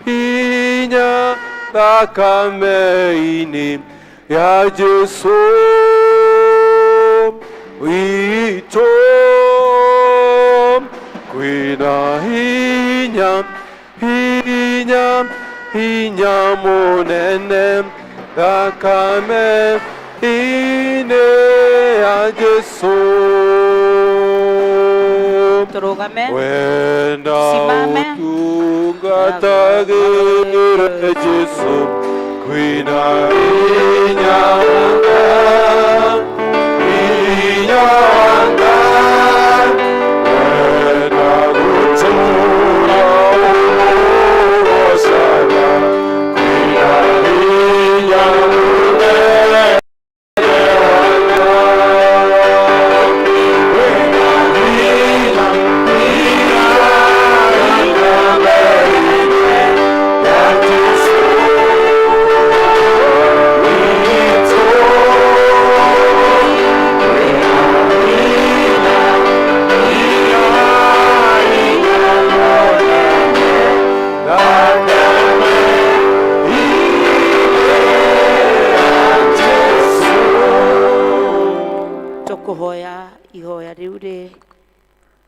hinya thakame-inĩ ya Jesu witũ, kwĩna hinya hinya hinya mũnene thakame-inĩ ya Jesu.
Tũrũgame.
Wenda
Simame.
ũtungatagĩre Jesu, kwĩna hinya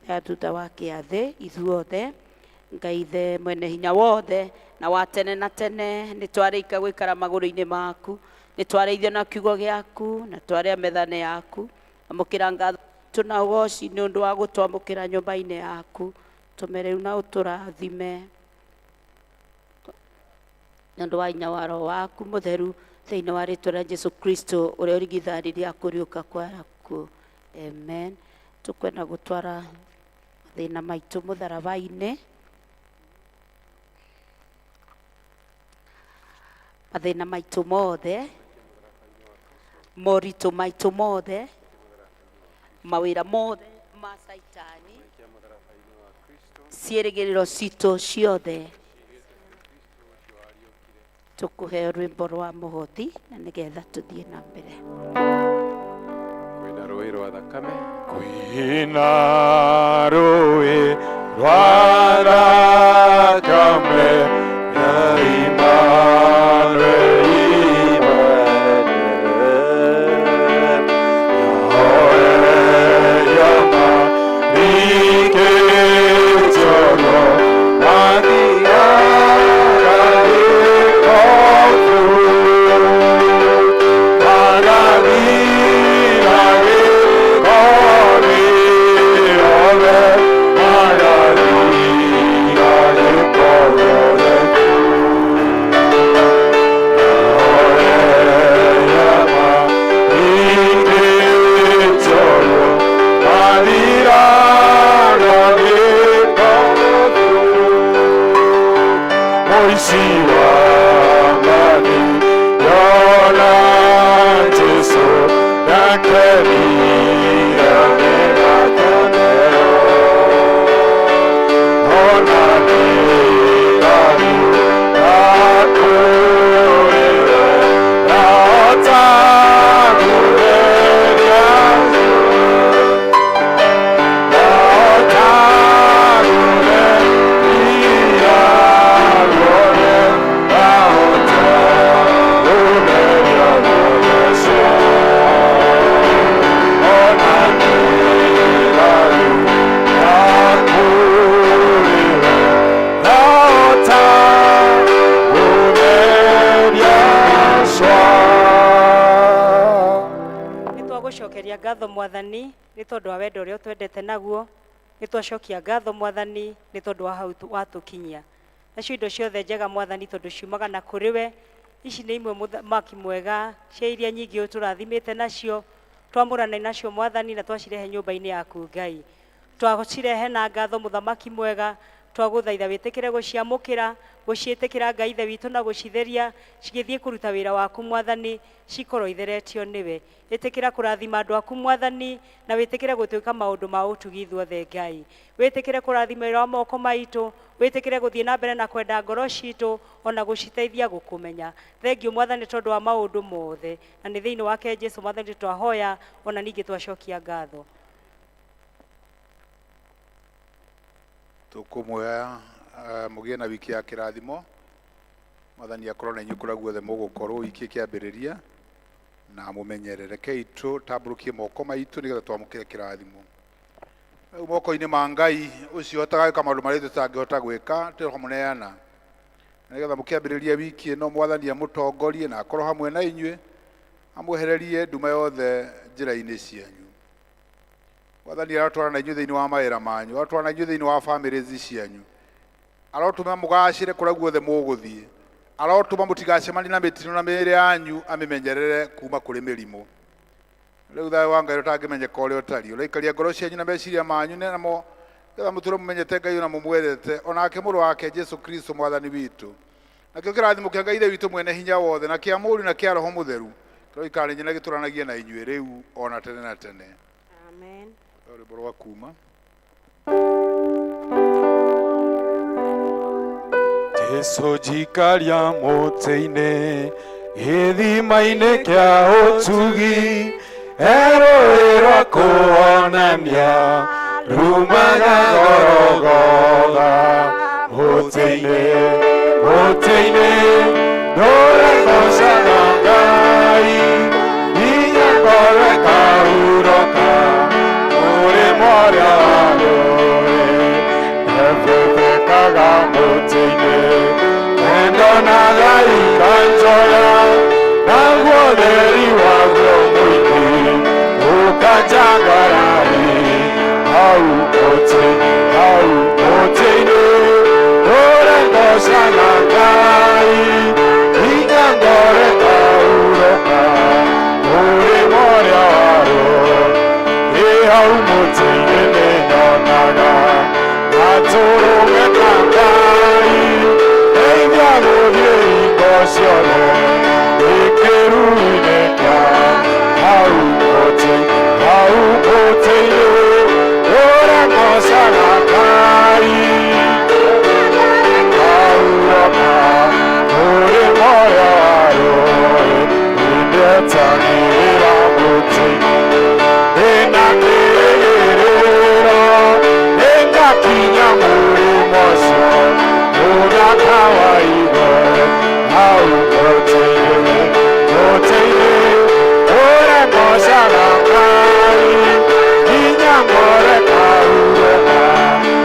Ya thutha wa kĩathĩ ithuothe. Ngai Ithe mwene hinya wothe na wa tene na tene, nĩ twarĩka gũikara magũrũ-inĩ maku, nĩ twarĩithio na kiugo gĩaku na twarĩa methane yaku. Amũkĩra ngatho na ũgoci nĩ ũndũ wa gũtwamũkĩra nyũmba-inĩ yaku. Tũme rĩu na ũtũrathime nĩ ũndũ wa hinya wa Roho waku mũtheru, thĩinĩ wa rĩtwa rĩa Jesu Kristo ũrĩa ũrigithani rĩa kũriũka kwa akuũ. Amen. Tũkwenda gũtwara mathĩna maitũ mũtharaba-inĩ, mathĩna maitũ mothe, moritũ maitũ mothe, mawĩra mothe ma Caitani, ciĩrĩgĩrĩro citũ ciothe. Tũkũheo rwĩmbo rwa mũhothi na nĩgetha tũthiĩ na mbere.
Kwĩna rũĩ rwa thakame,
kwĩna rũĩ rwa thakame ya Immanueli mwene, yahoeria marikĩtiono mathiaga gĩkobu, magathira gĩkobi yothe, magathira gĩko gĩothe.
Nĩ twagũcokeria ngatho Mwathani nĩ tondũ wa wendo ũrĩa ũtwendete naguo. Nĩ twacokia ngatho Mwathani nĩ tondũ wa hau watũkinyia. Nacio indo ciothe njega Mwathani tondũ ciumaga na kũrĩ we. Ici nĩ imwe mũthamaki mwega cia iria nyingĩ ũtũrathimĩte nacio. Twamũrane nacio Mwathani na twacirehe nyũmba-inĩ yaku Ngai. Twacirehe na ngatho mũthamaki mwega, twagũthaitha wĩtĩkĩre gũciamũkĩra, gũciĩtĩkĩra Ngai Ithe witũ na gũcitheria, cigĩthiĩ kũruta wĩra waku Mwathani, cikorwo itheretio nĩwe. Ĩtĩkĩra kũrathima andũ aku Mwathani, na wĩtĩkĩre gũtuĩka maũndũ ma ũtugi ithuothe Ngai. Wĩtĩkĩre kũrathima wĩra wa moko maitũ, wĩtĩkĩre gũthiĩ na mbere na kwenda ngoro citũ, ona gũciteithia gũkũmenya. Thengiũ Mwathani tondũ wa maũndũ mothe, na nĩ thĩinĩ wake Jesu Mwathani twahoya, ona ningĩ twacokia ngatho.
Tũkũmwĩra mũgĩe na wiki ya kĩrathimo. Mwathani akorwo na inyuĩ kũrĩa guothe mũgũkorwo wiki ĩkĩambĩrĩria, na mũmenyerere. Rekei tũtambũrũkie moko maitũ nĩgetha twamũkĩre kĩrathimo. Rĩu moko-inĩ ma Ngai ũcio ũhotaga gwĩka maũndũ marĩa tũtangĩhota gwĩka, tũkamũneana nĩgetha mũkĩambĩrĩria wiki ĩno Mwathani amũtongorie na akorwo hamwe na inyuĩ, amwehererie nduma yothe njĩra-inĩ cianyu. Mwathani arotwarana na inyuĩ thĩinĩ wa mawĩra manyu, arotwarana na inyuĩ thĩinĩ wa families cianyu, arotũma mũgacĩre kũrĩa guothe mũgũthiĩ, arotũma mũtigacemanie na mĩtino na mĩĩrĩ yanyu amĩmenyerere kuma kũrĩ mĩrimũ. Rĩu thayũ wa Ngai ũtangĩmenyeka ũrĩa ũtariĩ, ũraikaria ngoro cianyu na meciria manyu namo nĩgetha mũtũre mũmenyete Ngai na mũmwendete, onake mũrũ wake Jesu Kristo Mwathani witũ. Nakĩo kĩrathimo kĩa Ngai Ithe witũ mwene hinya wothe, na kĩa Mũriũ na kĩa Roho Mũtheru, kĩroikara na gĩtũranagie na inyuĩ rĩu ona tene na tene.
Amen.
Rwĩmbo rwa kuma.
Jesu njikaria mũtĩ-inĩ gĩthima-inĩ kĩa ũtugi, erũĩ rwa kũonania rumaga Gorogotha. Mũtĩ-inĩ, mũtĩ-inĩ ndũregocaga Ngai, nginya ngorwe kahurũka mũrĩmo ũrĩa wa rũĩ. Ũtheri waguo mũingĩ ũkanjangarari hau mũtĩ, hau mũtĩ-inĩ ũrĩa ngocaga Ngai, hinya ngore kahurũka mũrĩmo ũrĩa warwo. Ĩ hau mũtĩ-inĩ nĩnyonaga gatũrũme ka Ngai, ndeithia gũthiĩ hingo ciothe gĩkĩru-inĩ kĩa hau mũtĩ, hau mũtĩ-inĩ ũrĩa ngocaga Ngai, kahurũka mũrĩmo ũrĩa warwo. Nĩndetagĩrĩra mũtĩ ndĩna kĩĩrĩgĩrĩro, nĩngakinya mũrĩmo ũcio mũthaka wa igũrũ, hau mũtĩ-inĩ, mũtĩ-inĩ ũrĩa ngocaga Ngai, nginya ngore.